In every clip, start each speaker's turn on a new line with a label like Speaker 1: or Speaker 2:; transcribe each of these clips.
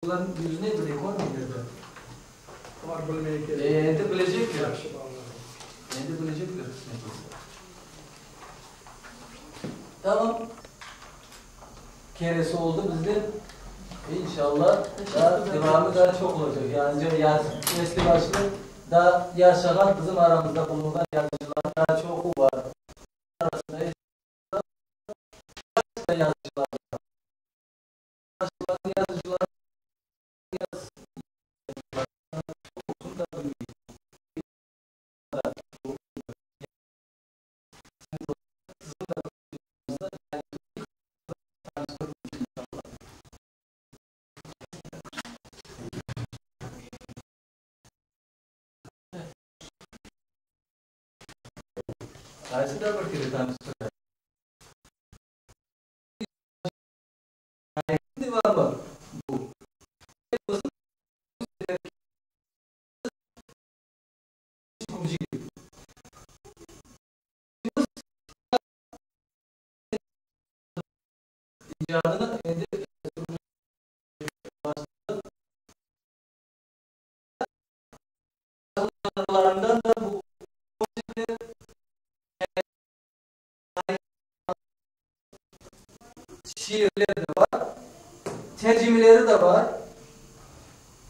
Speaker 1: Olarnıñ yüzüne bile körmeyler de.
Speaker 2: Olar bilmey kerek.
Speaker 1: Endi bilecekler.
Speaker 2: Yahşı balalar.
Speaker 1: Endi bilecekler, qısmet olsa. Tamam. Keresi oldı bizde. İnşallah, daa devamı daa çoq olacaq. Yani yaz, esli başlı daa yaşağan, bizim aramızda bulunğan yazıcılarnıñ daa çoqu bar. Arasında yazıcılar bar. Qaysı da bir kere tanıştırayıq. Devamı bu. İcadını endi janrlarından da bu Şiirler de bar, tercimeleri de bar.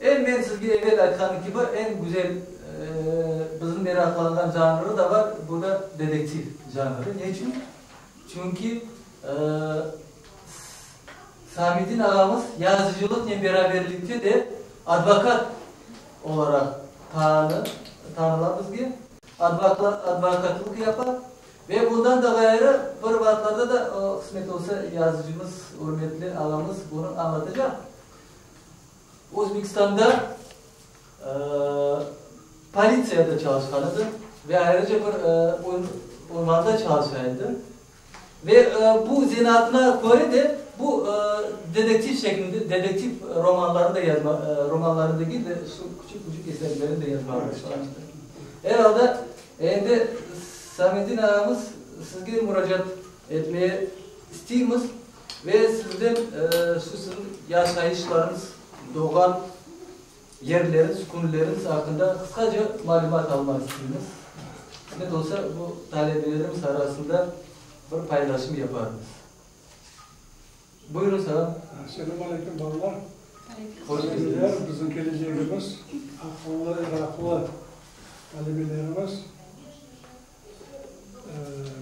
Speaker 1: Em men sizge evel aytqanım kibi, eñ güzel bizim meraqlanğan janrı da bar, bu da dedektiv janrı. Ne içün? Çünki Samidin ağamız yazıcılıqnen beraberlikte de advokat olaraq tanı, tanıla bizge, advokatlıq yapa. Ve bundan da ğayrı, bir vaqıtlarda da, o, qısmet olsa, yazıcımız, ürmetli ağamız bunı añlatacaq, Özbekistanda politsiyada çalışqan edi ve ayrıca bir unvanda çalışa edi. Ve bu zenaatına köre de bu dedektiv şeklinde, dedektiv romanları da yazma, romanları degil de, şu küçük-küçük eserlerini de yazmağa başlamıştı. Er alda, Endi, Samedin ağamız, sizge muracaat etmeye isteymiz ve sizden şu siziñ yaşayışlarıñız, doğğan yerleriñiz, künleriñiz aqqında qısqaca malümat almaq isteymiz. Qısmet olsa, bu talebelerimiz arasında bir paylaşım yaparmız. Buyurıñ, ağam.
Speaker 2: Selâm aleyküm, balalar.
Speaker 1: Hoş keldiñiz.
Speaker 2: Bizim kelecegimiz, aqıllı, eraqlı talebelerimiz.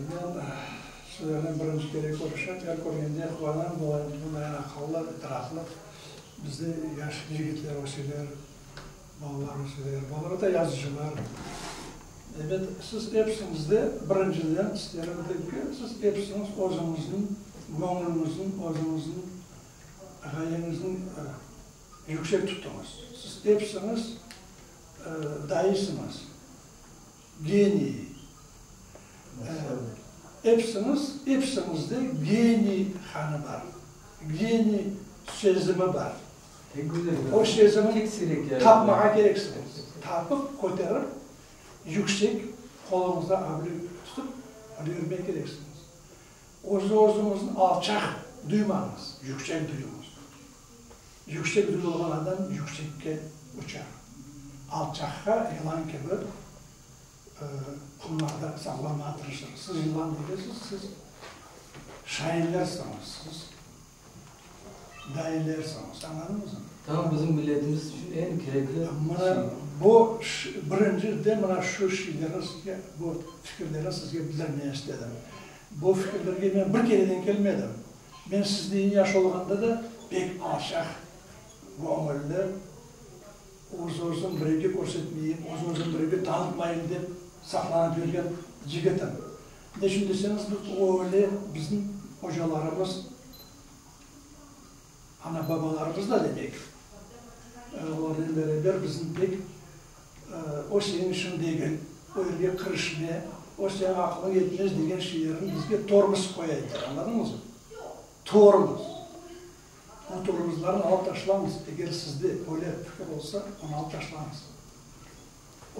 Speaker 2: Men sizlernen birinci kere körüşem. Er körgende quvanam, bunday aqıllı, etraflı bizde yaş yigitler öseler, balalar öseler, balalar da yazıcılar. Ebet, siz episiñiz de, birinciden isterim ki, siz episiñiz özüñizniñ göñlüñizniñ, özüñizniñ ğayeñizni yüksek tuttıñız. Siz episiñiz daisıñız, geniy. Episiñiz, episiñizde geniy qanı bar, geniy sezimi bar. O sezimni tapmağa kereksiñiz. Tapıp, köterip, yüksek qoluñızda avle tutıp, öyle yürmek kereksiñiz. Öz-özüñizni alçaq duymañız, yüksek duyuñız. Yüksek duyulğan adam yüksekke uçar. Alçaqqa yılan kibi qumlarda saqlanmağa tırışır. Siz yılan degilsiz, siz şainlersiñiz, siz dailersiñiz. Añladıñızmı?
Speaker 1: Tamam bizim milletimiz içün eñ kerekli şey.
Speaker 2: Mına bu birinciden mına şu şeylerni sizge, bu fikirlerni sizge bildirmeye istedim. Bu fikirlerge men bir kereden kelmedim. Men sizden yaş olğanda da pek alçaq göñülli, öz-özüm birevge körsetmeyim, öz-özüm birevge tanıtmayım dep saqlanıp yürgen yigitim. Neçün deseñiz, biz öyle bizim ocalarımız, ana-babalarımız da demek, olarnen beraber bizim pek o seniñ işiñ degil, o yerge kirişme, o seniñ aqılıñ yetmez degen şeylerni bizge tormuz qoya ediler, añladıñızmı? Tormuz. O tormuzlarnı alıp taşlañız, eger sizde öyle fikir olsa, onı alıp taşlañız.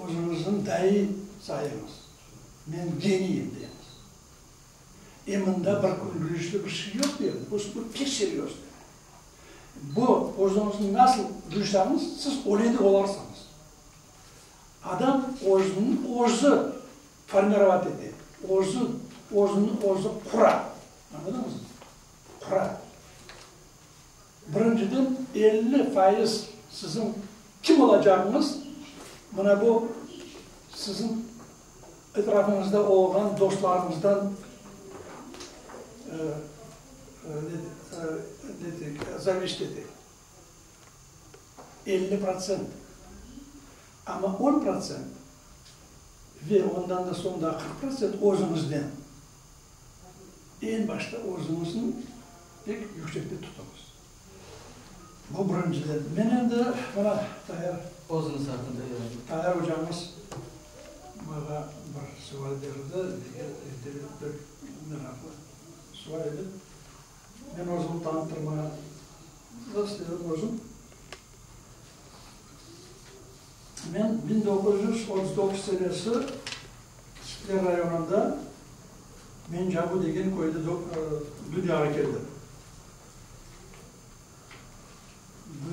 Speaker 2: Özüñizni daiy sayıñız. Men geniyim deñiz. E mında bir gülüşli bir şey yoq deyim, bu pek seriozno. Bu, özüñizni nasıl duysañız, siz öyle de olarsıñız. Adam özüni özü formirovat ete, özü, özüni özü qura. Añladıñızmı? Qura. Birinciden, 50% siziñ kim olacağıñız, mına bu siziñ etrafıñızda olğan dostlarıñızdan zavisit ete. 50%. Amma 10% ve ondan da soñ daa 40% özüñizden. Eñ başta özüñizni pek yüksekte tutuñız. Bu birinciden. Men endi mına Tayar.
Speaker 1: Özüñiz aqqında yazıñ.
Speaker 2: Tayar ocamız maña bir sual berdi, pek meraqlı sual edi. Men özümni tanıttırmağa istedim özüm. Men 1939 senesi Sitler rayonında Mencabu degen köyde dünyağa keldim.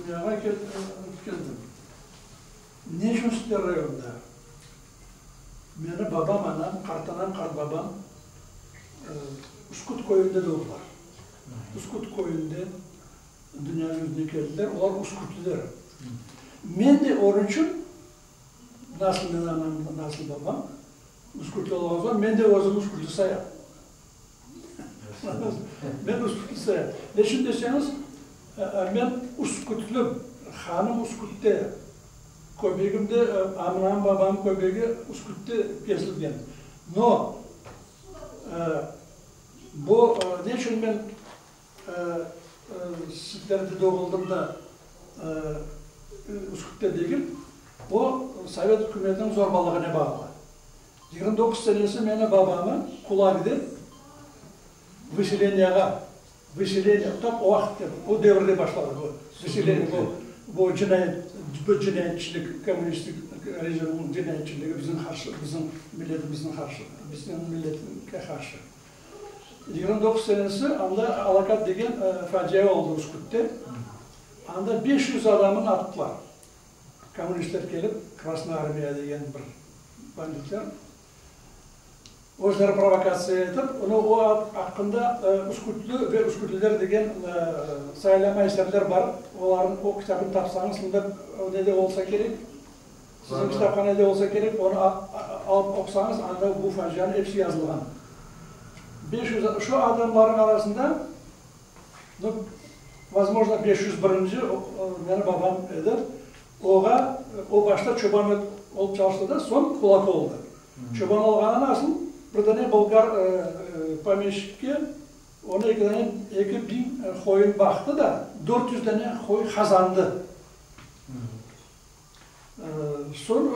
Speaker 2: Dünyağa keldim. Ne içün Sitler rayonında? Meni babam, anam, qartanam, qartbabam Üsküt köyünde doğdılar. Üsküt köyünde dünya yüzüne keldiler. Olar üskütliler. Men de onıñ içün, nasıl meni anam, nasıl babam üskütli olğan soñ, men de özümi üskütli sayam. Men üskütli sayam. Ne içün deseñiz, men üskütlim, hanım Üskütte, köbegim de, anam, babam köbegi Üskütte kesilgen. No, bu ne içün men Sitlerde doğuldım da, Üskütte degil, o Sovet ükümetiniñ zorbalığına bağlı. 29 senesi meni babamı kulak dep vıseleniyağa, vıseleniya, tap o vaqıt, o devirde başladı bu vıseleniya, bu, bu cinayet, bu cinayetçilik, kommunistik rejimniñ cinayetçiligi bizim qarşı, bizim milletimizniñ qarşı, bizim milletke qarşı. 29 senesi anda Alakat degen facia oldı Üskütte. Anda 500 adamını attılar. Kommunistler kelip, Krasnaya Armiya degen bir banditler, özleri provokatsiya etip, onı o aqqında Üskütlü ve Üskütliler degen saylama eserler bar, olarnıñ o kitabını tapsañız, mında nede olsa kerek, siziñ kitaphanede olsa kerek, onı alıp oqusañız, anda bu facianıñ episi yazılğan. 500, şu adamlarnıñ arasında, nu, vozmojno, 501-nci meni babam edi. Oğa, o başta çoban olıp çalıştı da, soñ kulak oldı. Çoban olğanı nasıl? Bir dane bolgar pomeşçikke onı eki dane, 2000 qoyun baqtı da, 400 dane qoy qazandı. Soñ,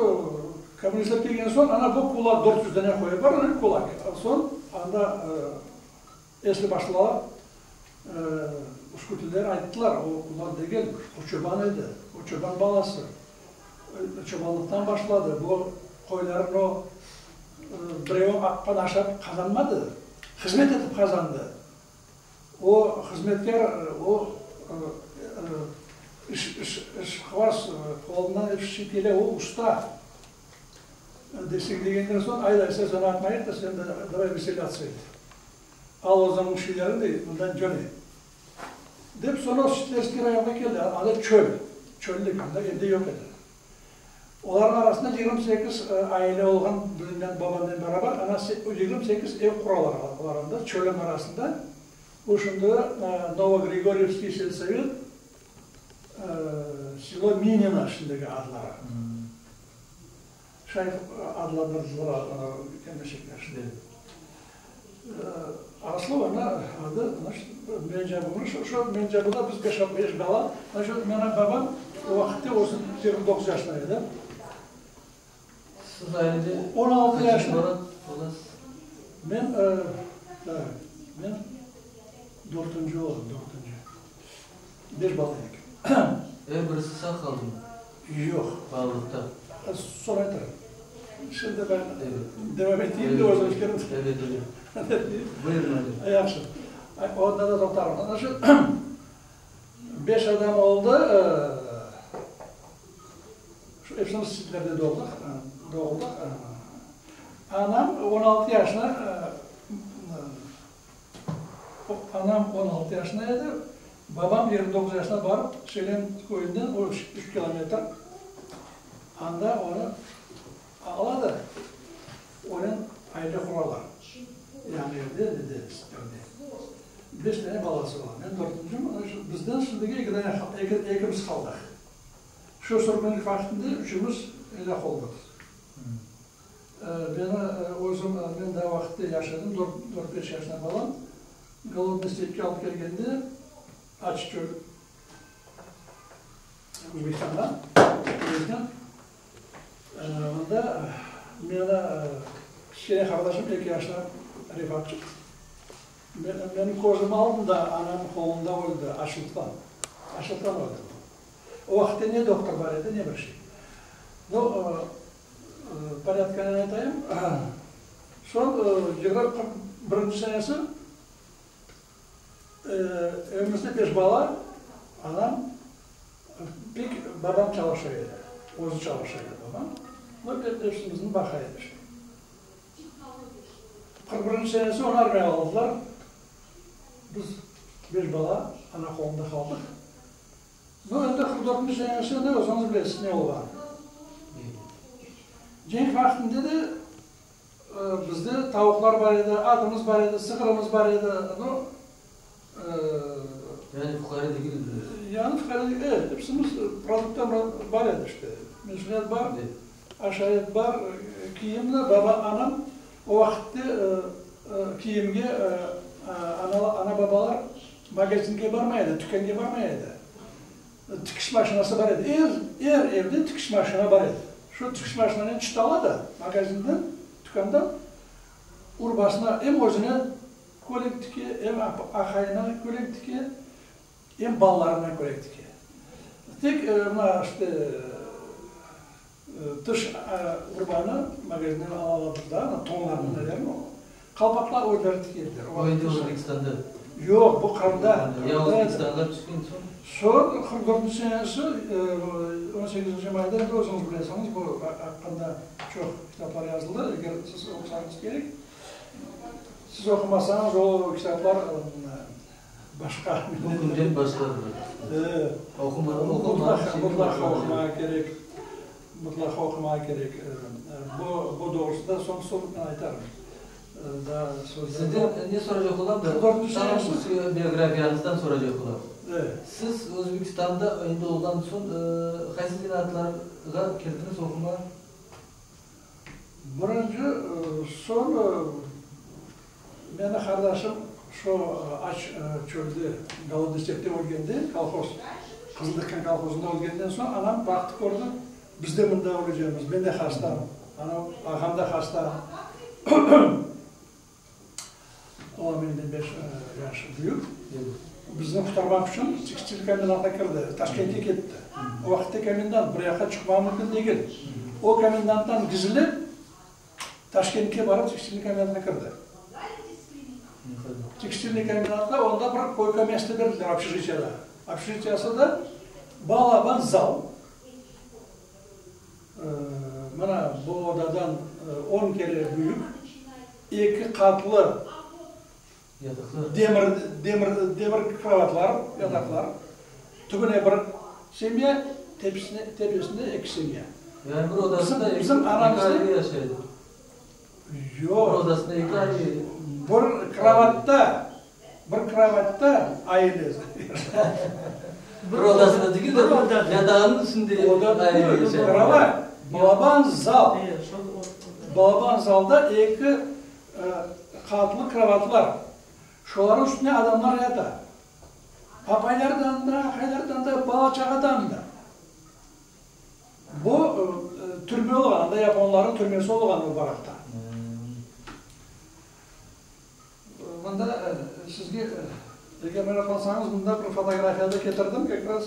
Speaker 2: kommunistler kelgen soñ, ana bu kulak, 400 dane qoyı bar, ana kulak. Soñ anda Esli başlılar, üskütliler ayttılar, o kulak degil, o çoban edi, o çoban balası. Çobanlıqtan başladı, bu qoylarnı o birevi aqqan aşap qazanmadı, hızmet etip qazandı. O hızmetkâr, o işqıvaz, qolundan ep şey kele, o usta. Desek degenden soñ, ayda, sen seni atmayıq da, sen de davay veselâtsiya et. Al özüñniñ şeylerini de, mından cöne. Dep soñra Şitlerskiy rayonğa keldi, anda çöl, çöllük, anda evde yoq edi. Olarnıñ arasında 28 aile olğan bizimnen babamnen beraber, ana 28 ev quralar olar anda, çölüñ arasında. Bu şimdi Novogrigoryevskiy selsovet, selo Minino şimdiki adları. Şay adlandırdılar kelmeşekler. Aslı ana adı Mencabunıñ, şu Mencabuda biz beş beş bala, şu menim babam o vaqıtte özü 29 yaşında edi.
Speaker 1: Siz ailede
Speaker 2: 16
Speaker 1: qaçıncı
Speaker 2: yaşında.
Speaker 1: bala olasız?
Speaker 2: Men, men dörtünci olam, dörtünci. Beş bala edik.
Speaker 1: Er birisi sağ qaldımı?
Speaker 2: Yoq.
Speaker 1: Balalıqta.
Speaker 2: Soñ aytarım. Şimdi ben devam eteyim de özüm fikrim.
Speaker 1: Evet, evet. Buyurın, hocam.
Speaker 2: Yahşı. Onda da toqtarım. Ana şu. Beş adam oldı, şu epsimiz Sitlerde doğdıq, doğuldıq. Anam 16 yaşına, anam 16 yaşında edi, babam 29 yaşına barıp, Şelen köyünden, o üç kilometr, anda onı ala da, onen aile quralar. Yañı evde, dedi, Sitlerde. Beş dane balası bar. Men dörtüncim. Bizden şimdiki eki dane, eki, ekimiz qaldıq. Şu sürgünlik vaqtında üçümiz elâk oldıq. Meni özüm, men daa vaqıtta yaş edim, dört, dört, beş yaşında balam. Golodnıy stepke alıp kelgende, aç çöl, Özbekistanğa, Özbekistan, Onda meni kiçkene qardaşım, eki yaşlı Refatçıq, Menim közüm aldında anam qolunda öldi, açlıqtan. Açlıqtan öldi. O vaqıtta ne doktor bar edi, ne bir şey. Nu, porâdkanen aytayım, soñ 41 senesi evimizde beş bala, anam, pek babam çalışa edi, özü çalışa edi babam, nu, epsimizni baqa edi işte. 41 senesi onı armiyağa aldılar. Biz beş bala ana qolunda qaldıq. Nu, endi 44 senesi endi özüñiz bilesiz ne olğanı. Cenk vaqtında da bizde tavuqlar bar edi, atımız bar edi, sığırımız bar edi. Nu,
Speaker 1: Yani fuqare degil ediñiz?
Speaker 2: Yani fuqare degil, evet, epsimiz produktlar bar edi işte. Mesüliet bar. Aşayt bar, kiyimni baba, anam o vaqıtte kiyimge ana-babalar magazinge barmay edi, tükânge barmay edi. Tikiş maşinası bar edi. Er, er evde tikiş maşina bar edi. Şu tikiş maşinanen çıt ala da magazinden, tükândan urbasına em özüne kölek tike, em aqayına kölek tike, Em balalarına köre tike. Tek mına işte tış urbanı magazinden ala aladıq da, ana tonlarnı nelerni, qalpaqlar özleri tike ediler.
Speaker 1: O endi Özbekistanda?
Speaker 2: Yoq, bu Qırımda.
Speaker 1: Ya Özbekistanğa tüşken soñ?
Speaker 2: Soñ, 44 senesi, on sekizinci mayda, endi özüñiz bilesiñiz, bu aqqında çoq kitaplar yazıldı, eger siz oqusañız kerek. Siz oqumasañız, o kitaplar Başqa.
Speaker 1: Bugünden başladı.
Speaker 2: Mıtlaqa oqumağa kerek. Mıtlaqa oqumağa kerek. Bu, bu doğrusında soñ soñ men aytarım. Daa
Speaker 1: sözler. Sizden ne soracaq olam da, tamam biografiyañızdan soracaq olam. Siz Özbekistanda endi olğan soñ qaysı zenaatlarğa kirdiñiz oqumağa?
Speaker 2: Birinci soñ Meni qardaşım şo aç çölde, golodnıy stepte ölgende, kolhoz, Qızıldıqkan kolhozında ölgenden soñ anam baqtı kördi, biz de mında ölecekmiz, men de hastam, anam, ağam da hasta, o menden beş yaş büyük, bizni qurtarmaq içün tekstil kombinatına kirdi, Taşkentke ketti. O vaqıtta komendant, bir yaqqa çıqmağa mümkün degil. O komendanttan gizli Taşkentke barıp tekstilniy kombinatına kirdi. Tekstilniy kombinatqa onda bir koyka mesta berdiler obşejitiyada. Obşejitiyası da balaban zal. Mına bu odadan on kere büyük, eki qatlı demir, demir, demir krovatlar, yataqlar. Tübüne bir semya, tepisine, tepesinde eki semya.
Speaker 1: Yani bir odasında eki, eki aile yaşaydı.
Speaker 2: Yoq.
Speaker 1: Bir odasında eki aile.
Speaker 2: Bir krovatta, bir krovatta aile
Speaker 1: Bir odasında degil de, yatağınıñ üstünde aile yaşaydı.
Speaker 2: Krovat, balaban zal. Balaban zalda eki qatlı krovatlar. Şolarnıñ üstünde adamlar yata. Apaylardan da, aqaylardan da, bala-çağadan da. Bu türme olğan, anda yaponlarnıñ türmesi olğan o barakta. Mında sizge, eger meraqlansañız, mında bir fotografiya da ketirdim, kak raz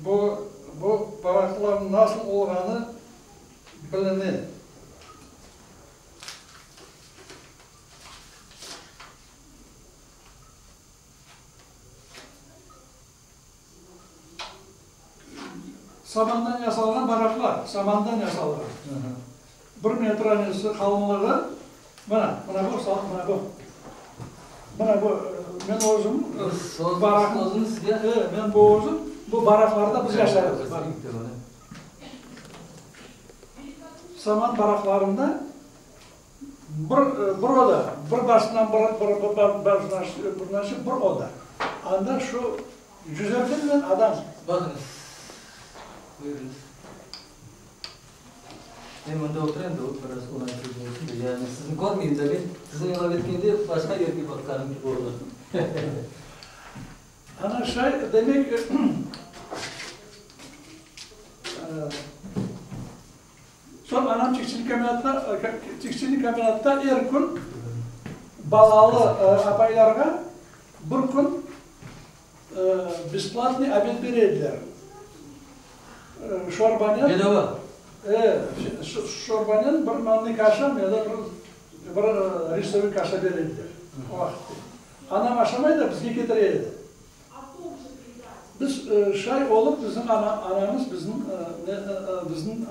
Speaker 2: bu, bu baraklar nasıl olğanı biline. Samandan yasalğan baraqlar, samandan yasalğan. Bir metr qalınlığı, mına, mına bu, mına bu. Mına bu, men özüm baraq, men bu özüm, bu baraqlarda biz yaşar edik. Saman baraqlarında bir, bir oda, bir başından bir, bir, bir, bir, bir oda. Anda şu yüzerlernen adam.
Speaker 1: Baqıñız. Buyurıñız. Men mında oturayım da, biraz oñaytsız olsun da, yani sizni körmeyim da men, siziñ laf etkende başqa yerge baqqanım kibi ola.
Speaker 2: Ana şay, demek, soñ anam tekstilniy kombinatqa, tekstilniy kombinatta er kün balalı apaylarğa bir kün Besplatnıy obed bere ediler. Şorbanen.
Speaker 1: Bedava.
Speaker 2: E, şorbanen bir mannıy kaşa ya da bir, bir risovıy kaşa bere ediler o vaqıtte. Anam aşamay da, bizge ketire edi. Biz şay olıp, bizim anamız bizim, bizim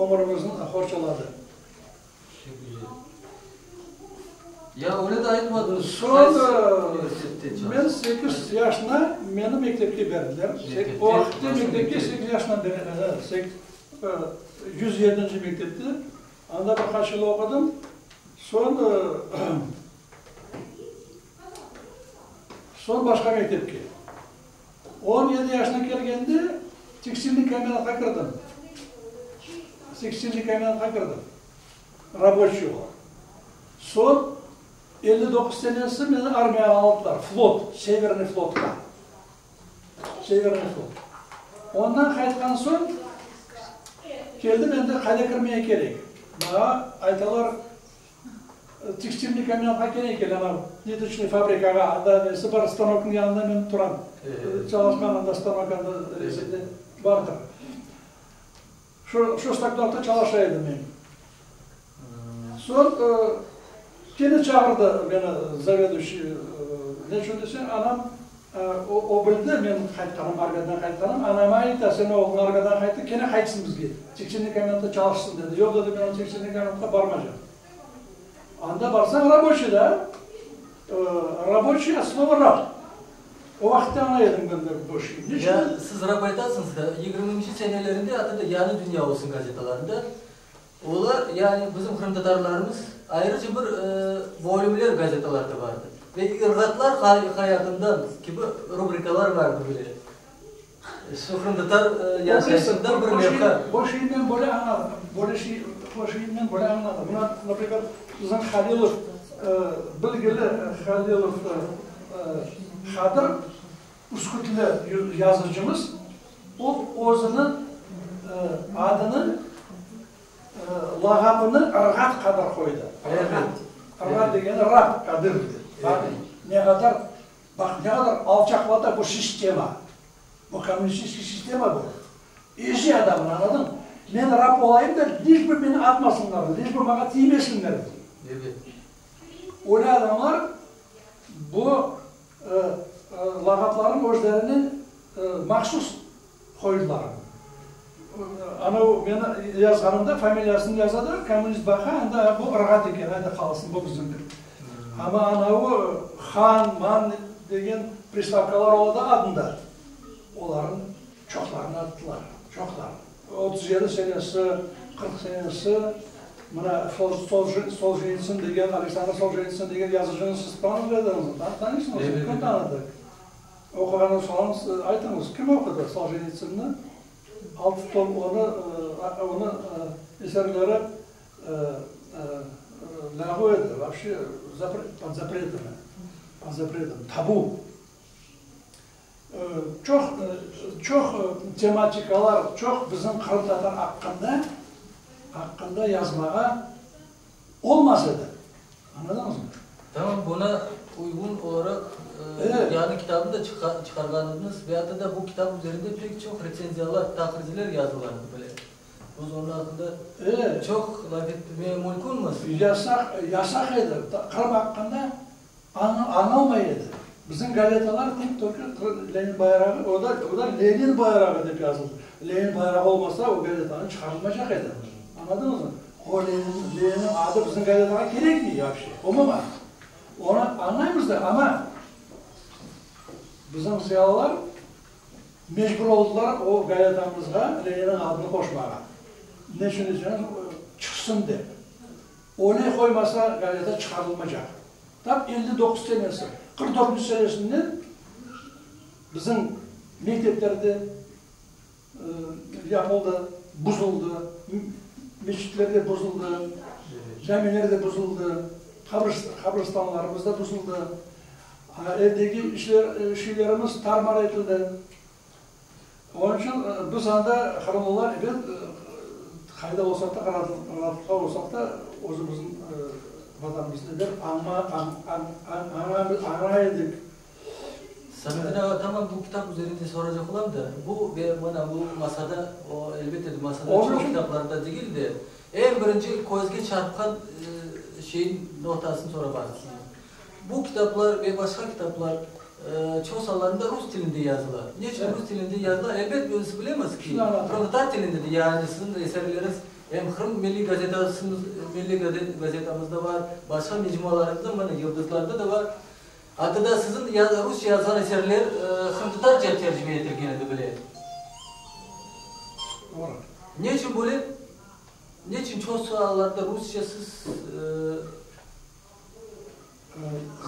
Speaker 2: ömürimizni qorçaladı.
Speaker 1: Pek güzel. Ya öyle de aytmadıñız.
Speaker 2: Soñ men sekiz yaşına meni mektepke berdiler. O vaqıtte mektepke sekiz yaşına berdiler. 107-nci mektepte. Anda bir qaç yıl oqudım. Soñ soñ başqa mektepke. 17 yaşına kelgende tekstilniy kombinatqa kirdim. Tekstilniy kombinatqa kirdim. Raboçiy olaraq. Soñ 59 senesi meni armiyağa aldılar, flot, Severniy flotqa. Severniy flot. Ondan qaytqan soñ keldim endi qayda kirmege kerek. Maña aytalar, Tekstilniy kombinatqa kene kel, anav nitoçnıy fabrikağa, anda nesi bar, stanoknıñ yanında men turam. Çalışqan anda stanok anda resimde bardır. Şu, şu stanokta çalışa edim men. Soñ kene çağırdı meni zaveduşiy, ne içün deseñ, anam o, o bildi men qaytqanım, armiyadan qaytqanım, anama ayta, sen oğluñ armiyadan qayttı, kene qaytsın bizge, tekstilniy kombinatta çalışsın, dedi. Yoq, dedi, men o tekstilniy kombinatqa barmacam. Anda barsañ, raboçiy da, raboçiy от slova rab. O vaqıtta añlay edim ben de bu şeyni.
Speaker 1: Ya siz rab aytasıñız da, yigirminci senelerinde atı da Yañı dünya olsun gazetalarında Olar, yani bizim qırımtatarlarımız ayrıca bir bölümler gazetalarda bardı. Ve ırğatlar hayatından kibi rubrikalar bardı bile. Şu qırımtatar yaşayışından bir levha.
Speaker 2: O şeyni men böyle añladım. Böyle şey, o şeyni men böyle añladım. Mına, naprimer, bizim Halilov, bilgili Halilov Hadır, Üskütli yazıcımız, o özüniñ adını, lağabını Irğat Qadır qoydı. Irğat. Irğat degeni Rab Qadir. Ne qadar, baq, ne qadar alçaqlata bu sistema. Bu kommunistik sistema bu. Ezi adamnı, añladıñmı? Men Rab olayım da, liş bi meni atmasınlar, liş bi maña tiymesinler. Öyle adamlar bu Lağaplarnı özlerine mahsus qoydılar. Anavı meni yazğanımda familiyasını yaza da, kommunist baqa, anda bu ırğat eken, ayda qalsın, bu bizimdir. Amma anavı han, man degen pristavkalar ola da adında, olarnıñ çoqlarını attılar, çoqlarını. 37 senesi, 40 senesi mına Soljenitsın degen, Aleksandr Soljenitsın degen yazıcını siz tanır ediñizmi? Tanıysıñızmı? Kim tanıdı? Oquğandan soñ aytıñız, kim oqudı Soljenitsınnı? Altı tom onı, onıñ eserleri lâğu edi, voobşe pod zapretami, pod zapretom, tabu. Çoq, çoq tematikalar, çoq bizim qırımtatar aqqında, aqqında yazmağa olmaz edi. Añladıñızmı?
Speaker 1: Tamam, buña uyğun olaraq yañı kitabnı da çıqarğan ediñiz ve atta da bu kitap üzerinde pek çoq retsenziyalar, taqriziler yazılğan edi bile. Biz onıñ aqqında çoq laf etmege mümkünmiz.
Speaker 2: Yasaq, yasaq edi. Qırım aqqında añılmay edi. Bizim gazetalar tek tolko Lenin bayrağı, o da, o da Lenin bayrağı dep yazıldı. Lenin bayrağı olmasa, o gazetanı çıqarılmaycaq edi. Añladıñızmı? O Lenin, Leninniñ adı bizim gazetağa kerekmey vapşe, umuman. Onı añlaymız da, amma bizim ziyalılar mecbur oldılar o gazetamızğa Leninniñ adını qoşmağa. Neçün deseñiz, çıqsın dep. Öyle qoymasa, gazeta çıqarılmaycaq. Tap 59 senesi, 44 senesinden bizim mekteplerde yapıldı, buzuldı, meçitlerde buzuldı, camilerde buzuldı, qabristanlarımızda buzuldı, evdeki işler, şeylerimiz tar-mar etildi. Onıñ içün biz anda, qırımlılar, ebet, qayda olsaq da, raatlıqta olsaq da, özümizniñ Vatanımıznı ebet añma, aña edik.
Speaker 1: Samedin ağa, tamam bu kitap üzerinde soracaq olam da, bu ve mına bu masada, o, elbette de, masada çoq kitaplarda degil de, eñ birinci közge çarpqan şeyin noqtasını soramaq isteyim. Bu kitaplar ve başqa kitaplar çoq salarında rus tilinde yazıla. Ne içün rus tilinde yazıla? Elbet, biz bilemiz ki, qırımtatar tilinde de, yani siziñ eserleriñiz em Qırım milliy gazetasımız, milliy gazetamızda bar, başqa mecmualarımızda, mana Yıldızlarda da bar. Atta da siziñ rusça yazğan eserler qırımtatarca tercime etilgen edi bile. Ne içün böyle? Ne içün çoq salarında rusça siz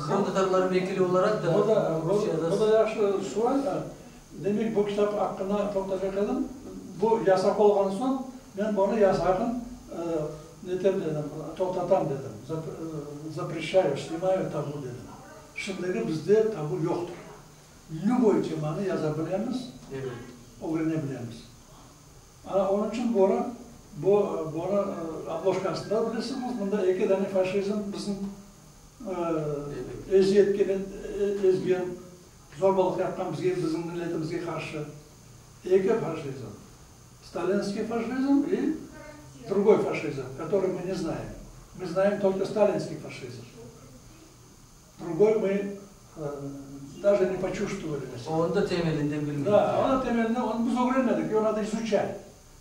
Speaker 1: Qırımtatarlar vekili olaraq da
Speaker 2: rusça yazasız. Bu da yahşı sual. Demek, bu kitap aqqında toqtacaq edim. Bu yasaq olğan soñ, men bunı yasağın netem dedim, toqtatam dedim, zapreşçayu, snimayu tabu dedim. Şimdiki bizde tabu yoqtır. Lüboy temanı yaza bilemiz, ögrene bilemiz. Ana, onıñ içün bunı, bu, bunı obloşkasında bilesiñiz, mında eki dane faşizm bizim eziyetke ezgen, zorbalıq yapqan bizge, bizim milletimizge qarşı eki faşizm, stalinskiy faşizm i drugoy faşizm, kotorıy mı ne znaem. Mı znaem tolko stalinskiy faşizm. Drugoy mı daje ne poçuvstvovali na sebe.
Speaker 1: Onı da temelinden bilmeymiz.
Speaker 2: Da, onı temelinden, onı biz ögrenmedik, eo nado izuçat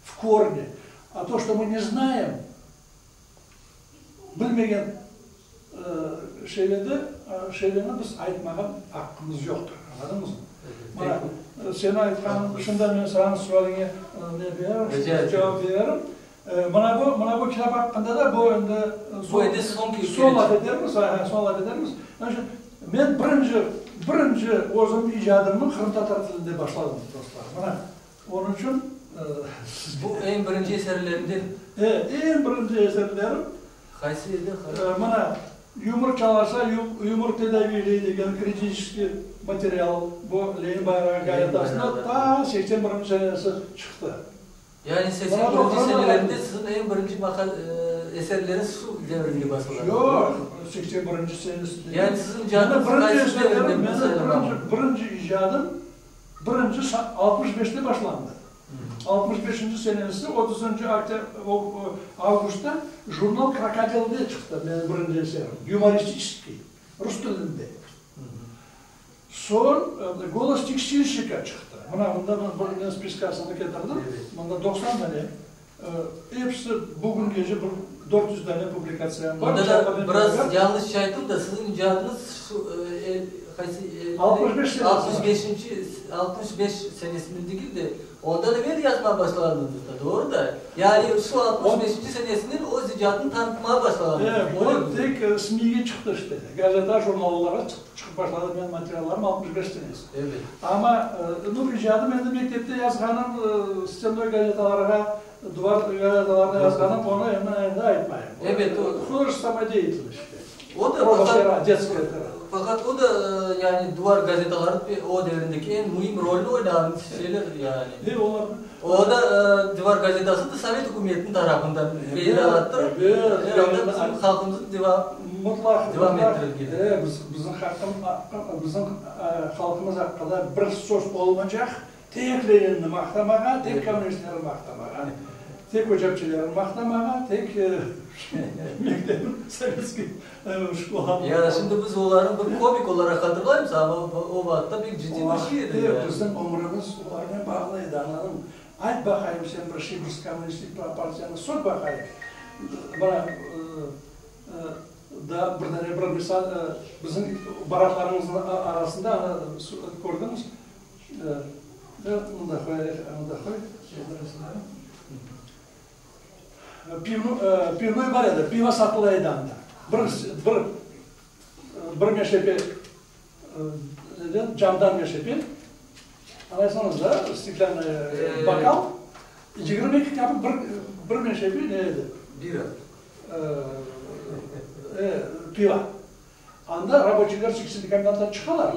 Speaker 2: v korne. A to, çto mı ne znaem, bilmegen şeylerde, şeylerni biz aytmağa aqqımız yoqtır, añladıñızmı? Mana, seniñ aytqanıñ, şimdi men saña sualiñe ne bererim, cevap bererim. Mına bu, mına bu kitap aqqında da bu endi
Speaker 1: Bu endi soñki
Speaker 2: soñ laf etermiz, aha, soñ laf etermiz. Onıñ içün men birinci, birinci özüm icadımnı qırımtatar tilinde başladım, dostlar. Mına, onıñ içün
Speaker 1: sizge. Bu eñ birinci eserlerinden.
Speaker 2: E, eñ birinci eserlerim.
Speaker 1: Qaysı edi?
Speaker 2: Mına, Yumur çalarsa, yumur tedaviyley degen kritiçeskiy material bu Lenin bayrağı gazetasında ta 81 senesi çıqtı.
Speaker 1: Yani 81 senelerinde siziñ eñ birinci eserleriñiz şu devirinde basılğan.
Speaker 2: Yoq, 81 senesinde.
Speaker 1: Yani siziñ icadınız qaysı devirde
Speaker 2: menim birinci icadım birinci 65-te başlandı. 65-nci senesi otuzıncı avgustta jurnal Krokodilde çıqtı menim birinci eserim, yumoristiçeskiy, rus tilinde. Soñ Golos tekstilşçika çıqtı. Mına mında men spiskasını ketirdim. Mında 90 dane. Episi bugüngece bir 400 dane publikatsiyam bar.
Speaker 1: Mında da biraz yañlış ayttım da, siziñ icadıñız şu qaysı
Speaker 2: 65 senesi.
Speaker 1: 65-nci, 65 senesinde degil de, ondan evel yazmağa başlağanıñız da, doğru da? Yani şu 65-nci senesinen öz icadını tanıtmağa başlağanıñız.
Speaker 2: Evet, o tek SMİge çıqtı işte. Gazeta, jurnallarğa çıqtı. Çıqıp başladı menim materiallarım 65 senesi.
Speaker 1: Evet.
Speaker 2: Amma, nu, icadım endi mektepte yazğanım, stennoy gazetalarğa, duvar gazetalarına yazğanım, onı endi, endi aytmayım.
Speaker 1: Evet, o.
Speaker 2: Hudojestvennoy samodeyaitelnost işte.
Speaker 1: O da faqat,
Speaker 2: detskaya pera.
Speaker 1: Faqat o da, yani duvar gazetaları o devrindeki eñ müim rolni oynağan şeyler, yani.
Speaker 2: E, olar.
Speaker 1: O da, divar gazetası da sovet ükümetiniñ tarafından peyda
Speaker 2: Evet, evet.
Speaker 1: Herhalde bizim halqımıznıñ devam
Speaker 2: Mutlaq,
Speaker 1: devam
Speaker 2: mutlaq.
Speaker 1: ettirilgen.
Speaker 2: E, biz, bizim haqqım, bizim halqımız aqqında bir söz olmacaq, tek Leninni maqtamağa, tek kommunistlerni maqtamağa. Tek ocapçelerini maqtamağa, tek mektebin, sovetskiy şkolanı.
Speaker 1: Ya şimdi biz olarnı bir komik olaraq hatırlaymız, amma o vaqıtta pek ciddiy bir şey edi.
Speaker 2: O vaqıtta bizim ömrümiz olarnen bağlı edi, añladıñmı? Ayt baqayım sen bir şey, biz kommunistik partiyanı sök baqayım. Mına, daa bir dane bir misal, bizim baraklarımıznıñ arasında, ana, kördiñiz, Mında qoy, mında qoy. Pivnoy bar edi, pivo satıla edi anda. Bir, bir, bir meşepe, camdan meşepe, añlaysıñız da, steklânnıy bokal, 22 kapik bir, bir meşepe ne edi?
Speaker 1: Bira.
Speaker 2: Pivo. Anda raboçiyler tekstil kombinatından çıqalar,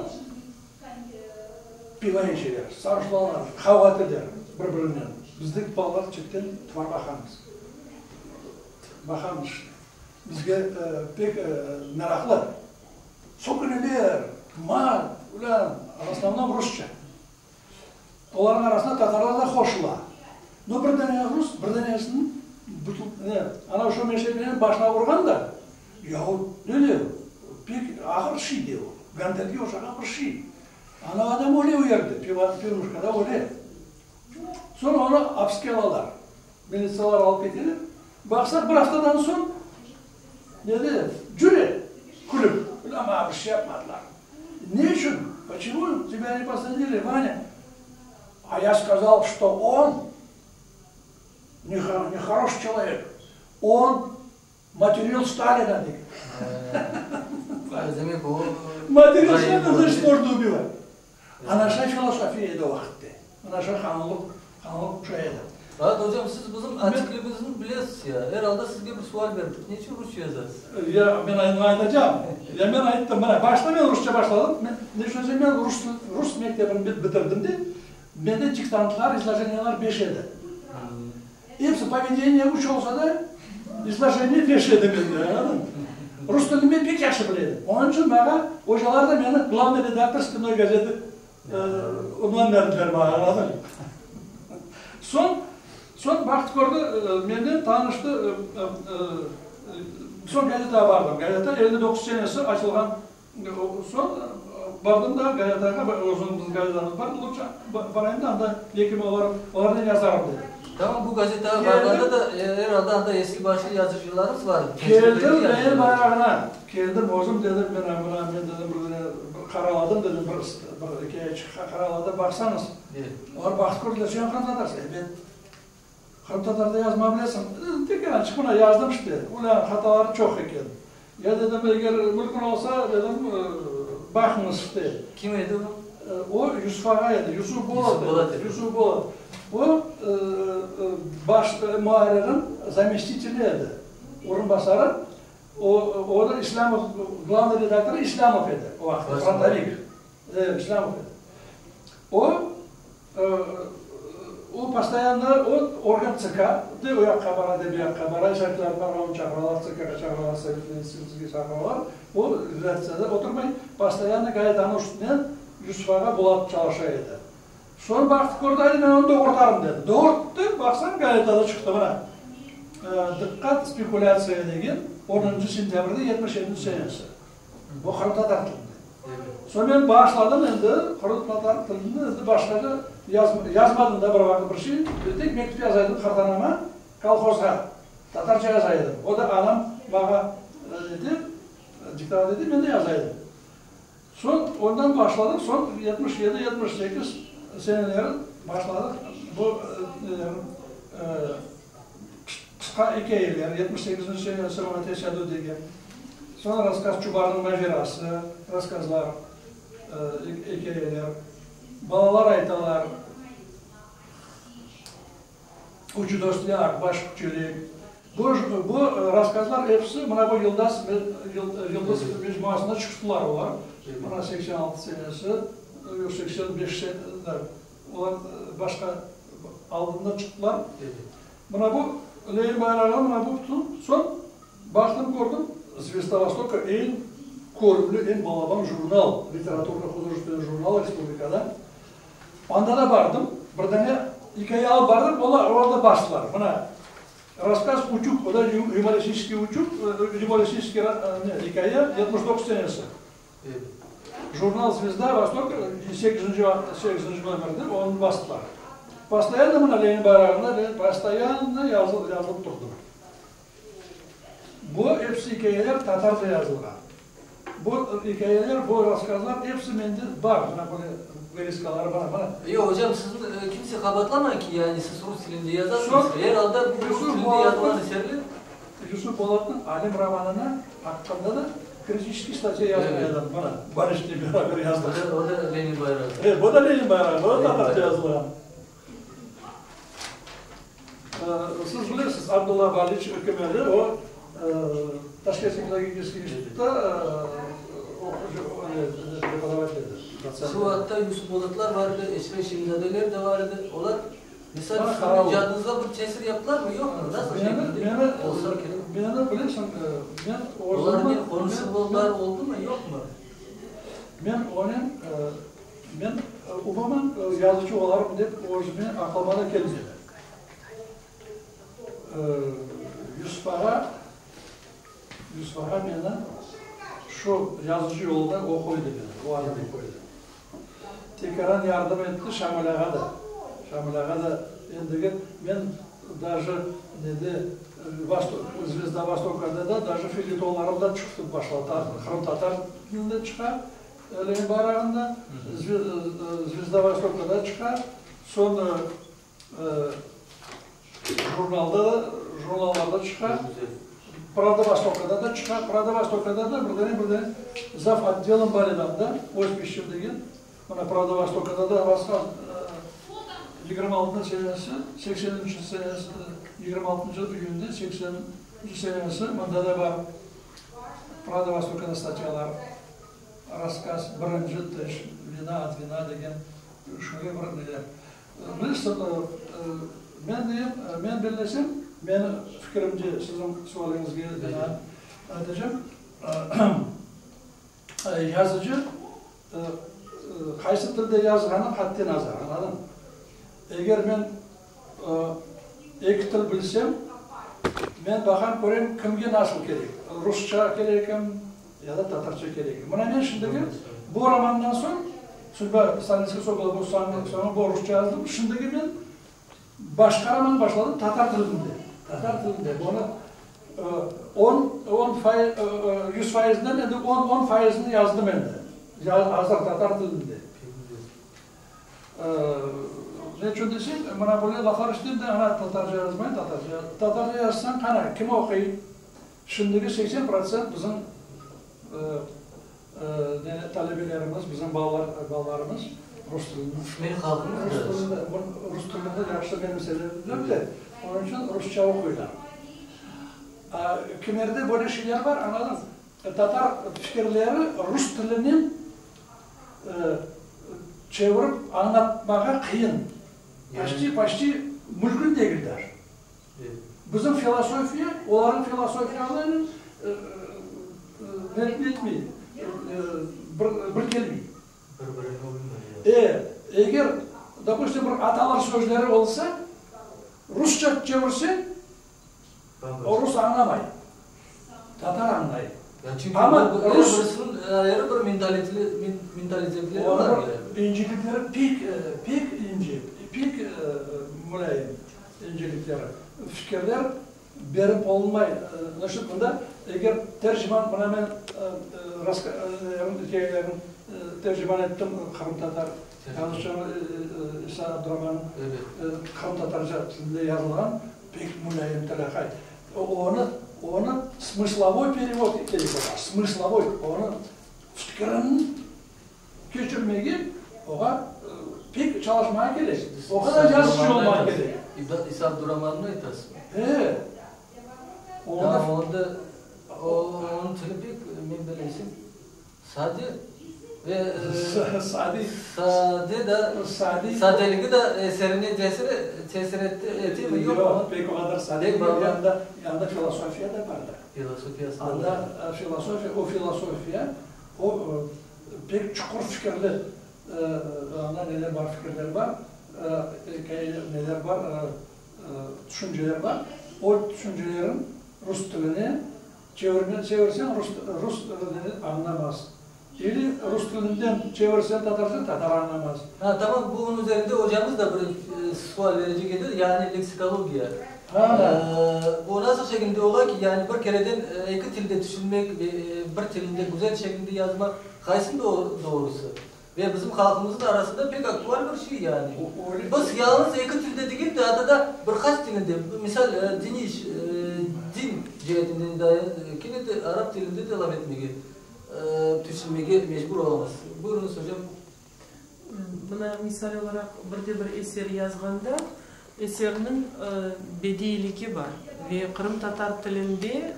Speaker 2: pivo içeler, sarhoşlanalar, qavğa eteler bir-birinen. Biz de balalar çetten tuvar baqamız. Baqamız işte. Bizge pek meraqlı. Söküneler, mat, ulân, v osnovnom rusça. Olarnıñ arasına tatarlar da qoşula. No bir dane rus bir danesiniñ ne, ana şu meşepenen başına urğan da, yahu, ne de, pek ağır şiy de o, gantelge oşağan bir şiy. Ana adam öle o yerde, pivnuşkada öle. Soñ onı apiske alalar. Militsiyalar alıp keteler. Baqsaq, bir aftadan soñ, ne de, cüre, külip, ulâ maña bir şey yapmadılar. Ne içün? Poçemu tebâ ne posadili, Vanâ? A ya skazal, çto on nehoroş çelovek, on materil Stalina, dey.
Speaker 1: Demek o.
Speaker 2: Materil Stalina, znaçit, možno ubivat. Ana şay filosofiya edi o vaqıtte. Ana şay qanunlıq, qanunlıq şay edi.
Speaker 1: Raat ocam, siz bizim atikligimizni bilesiz ya. Er alda sizge bir sual berdik. Ne içün rusça yazasız?
Speaker 2: Ya, men aytacağım. Ya men ayttım, mına, başta men rusça başladım. Men, ne içün desem, men rus, rus mektebini bitirdim de, mende diktantlar, izlojeniyalar beş edi. Episi povedeniye üç olsa da, izlojeniye beş edi mende, añladıñmı? Rus tilini men pek yahşı bile edim. Onıñ içün maña ocalar da meni glavnıy redaktor Stenoy gazetı unvan berdiler maña, añladıñmı? Soñ, soñ baht kördi, menden tanıştı, soñ gazetağa bardım. Gazeta 59 senesi açılğan Soñ bardım da gazetağa, özümizniñ gazetamız bar, lutçı barayım da anda ekim olaraq olarnen yazarım dedim.
Speaker 1: Tamam, bu gazetağa barğanda da er alda anda eski başlı yazıcılarımız bar edi.
Speaker 2: Keldim Lenin bayrağına, keldim özüm dedim, men mına men dedim bir dene bir qaraladım dedim, bir ikâye qaraladım, baqsañız. Olar baqıp kördiler, sen qırımtatarsıñ, ebet. Qırımtatarda yazma bilesiñ? Dedim, tek azçıq mına yazdım işte, ulâ hataları çoq eken. Ya dedim, eger mümkün olsa, dedim, baqıñız işte.
Speaker 1: Kim edi o?
Speaker 2: O Yusuf ağa edi, Yusuf Bolat edi, Yusuf Bolat. O, baş muarrirniñ zamestiteli edi, orunbasarı. O, onı İslâmov, glavnıy redaktorı İslâmov edi o vaqıtta, frontovik, İslâmov edi. O, O postoyanno, o organ TSK, de o yaqqa bara, de bu yaqqa bara, işaretler bar, onı çağıralar, TSK-ğa çağıralar, Sovet Meditsinskiyge çağıralar. O redaktsiyada oturmay, postoyanno gazetanıñ üstünden Yusuf ağa Bulat çalışa edi. Soñ baqtı, kördi, aydı, men onı doğurtarım, dedi. Doğurttı, baqsañ, gazetada çıqtı, mına, Diqqat, spekulâtsiya degen, onıncı sentâbrde 77 senesi. Bu qırımtatar tilinde. Soñ men başladım endi qırımtatar tilinde endi başqaca yazmadım da bir vaqıt bir şey. Tek mektüp yaza edim qartanama, kolhozğa. Tatarca yaza edim. O da anam maña nete, diktovat ete, men de yaza edim. Soñ ondan başladıq, soñ 77, 78 seneleri başladıq bu nelerni, qısqa ikâyeler, 78-nci senesi maña tesadüf degen. Soñra rasskaz Çubarnıñ macerası, rasskazlar, ikâyeler, Balalar aytalar, Üç dost ve Aqbaş çörek. Bu, bu rasskazlar episi mına bu Yıldaz, Yıldız mecmuasında çıqtılar olar. Mına 86 senesi, yoq, 85 olar başqa aldında çıqtılar. Mına bu Lenin bayrağı, mına bu bütün soñ Baqtım, kördim, Zvezda Vostoka eñ körümli, eñ balaban jurnal, literaturno-hudojestvennoy jurnal respublikada. Anda da bardım, bir dane ikâye alıp bardım, olar, olar da bastılar. Mına. Rasskaz Utüg, o da yumoristiçeskiy utüg, yumoristiçeskiy ne, ikâye, 79 senesi. Jurnal Zvezda Vostoka sekizinci sekizinci nomerde onı bastılar. Postoyanno mına Lenin bayrağında postoyanno yazılıp turdı. Bu episi ikâyeler tatarca yazılğan. Bu ikâyeler, bu rasskazlar episi mende bar, mına böyle vırezkaları bar, mana.
Speaker 1: Yoq, ocam, sizni kimse qabaatlamay ki, yani siz rus tilinde yazasıñız. Er alda bu rus tilinde yazılğan eserler.
Speaker 2: Yusuf Bolatnıñ Alim romanına aqqında da kritiçeskiy statya yazğan edim, mana, Baliçnen beraber yazdıq.
Speaker 1: O da Lenin bayrağı.
Speaker 2: E, bu da Lenin bayrağı, bu da tatarca yazılğan. Siz bilesiz, Abdulla Baliç kim edi? O, Taşkent pedagogiçeskiy institutta prepodavatel edi, dotsent.
Speaker 1: Şu vaqıtta Yusuf Bolatlar bar edi, Eşref Şemi-zadeler de bar edi. Olar, misal, siziñ icadıñızğa bir tesir yaptılarmı, yoqmı? Nasıl şekilde olsa kerek?
Speaker 2: Meni, bilesiñ, men özümi.
Speaker 1: Olarnen qonuşuvlar oldumı, yoqmı?
Speaker 2: Men onen. Men umumen yazıcı olarım dep özüme aqlıma da kelmedi. Yusuf ağa, Yusuf ağa meni şu yazıcı yoluna o qoydı meni, o adam qoydı. Tekaran yardım etti Şamil ağa da. Şamil ağa da endigi men daje nede Zvezda Vostokada da daje felyetonlarım da çıqtı başladı, qırımtatar tilinde çıqa. Lenin bayrağında, Zvezda Vostokada çıqa, soñ jurnalda da, jurnallarda çıqa, Pravda Vostokada da çıqa. Pravda Vostokada da bir dane, bir dane zav otdelom bar edi anda, Osip degen. Mına Pravda Vostokada da basqan 26 senesi, sekseninci senesi, 26 iyünde sekseninci senesi mında da bar Pravda Vostokada statyalar. Rasskaz, birinci tiş, vina ot vina degen şöyle bir neler. Bilirsiñ, men deyim, men bellesem, meni fikirimce, siziñ sualiñizge binaen aytacam, yazıcı qaysı tilde yazğanı qatiy nazar, añladıñmı? Eger men eki til bilsem, men baqam, körem, kimge nasıl kerek, rusça kerekim, Ya da tatarca kerek. Mına men şimdiki bu romandan soñ, Sudba Stalinskaya sokola bu soñu bu rusça yazdım, şimdiki men başqa roman başladım tatar tilinde. Tatar tilinde. Onı on, on faiz, 100 faizinden endi on, on faizini yazdım endi. Azır tatar tilinde. Ne içün deseñ, mına böyle laflar eşitem de, ana tatarca yazmay, tatarca. Tatarca yazsañ, qana, kim oquy? Şimdiki 80% bizim talebelerimiz, bizim balalar, balalarımız rus tilini
Speaker 1: Meni halqımız
Speaker 2: rus tilini, rus tilini yahşı menimsediler de, onıñ içün rusça oquylar. Kimerde böyle şeyler bar, añladıñız, tatar fikirleri rus tilinen çevirip añlatmağa qıyın. Почти, почти mümkün degil даже. Bizim filosofiya olarnıñ filosofiyalarınen ne etmey, bir, bir kelmey.
Speaker 1: Bir-birine uymay.
Speaker 2: Eger, dopustim, bir atalar sözleri olsa, rusça çevirse, o rus añlamay. Tatar añlay.
Speaker 1: Ya çünki
Speaker 2: Amma
Speaker 1: bu,
Speaker 2: rus
Speaker 1: birisiniñ ayrı bir mentaliteli, mentalitetleri bar.
Speaker 2: Onıñ incelikleri pek, pek ince, pek mulâyim incelikleri. Fikirler berip olmay. Значит, mında eger terciman, mına men ikâyelerini terciman ettim qırımtatar yazıcı İsa Abduramannıñ qırımtatarca tilinde yazılğan pek mulâyim til aqay. Onı, onı smıslovoy perevod kerek ola, smıslovoy, onı fikrini keçirmege oña pek çalışmağa kerek. O qadar yazıcı olmaq kerek.
Speaker 1: İsa Abduramannı aytasıñ.
Speaker 2: E.
Speaker 1: Onda, onda onıñ tili pek, men bilesem, sade ve
Speaker 2: Sade.
Speaker 1: Sade da
Speaker 2: Sade.
Speaker 1: Sadeligi da eserine tesir tesir etti, etemi, yoq mı?
Speaker 2: Yoq, pek o qadar sade degil. Yanında, yanında filosofiya da bar da.
Speaker 1: Filosofiyası da
Speaker 2: Anda
Speaker 1: bar.
Speaker 2: Filosofiya, o filosofiya, o pek çuqur fikirli, anda neler bar, fikirler bar, ikâyeler neler bar, tüşünceler bar. O tüşüncelerin rus tiline çevirme, çevirseñ rus, rus añlamaz. İli rus tilinden çevirseñ tatarca, tatar añlamaz.
Speaker 1: Ha, tamam, bunıñ üzerinde ocamız da bir sual verecek edi, yani leksikologiya.
Speaker 2: Ha.
Speaker 1: Bu nasıl şekilde ola ki, yani bir kereden eki tilde tüşünmek ve bir tilinde güzel şekilde yazmaq, qaysıñ doğrusı? Ve bizim halqımıznıñ arasında pek aktual bir şey yani. Biz yalıñız eki tilde degil de, atta da bir qaç tilinde, misal, diniy, din ceetinden dair kene de arap tilinde de laf etmege, tüşünmege mecbur olamız. Buyurıñız, ocam.
Speaker 3: Mına, misal olaraq, bir de bir eser yazğanda, eserniñ bediyligi bar ve qırımtatar tilinde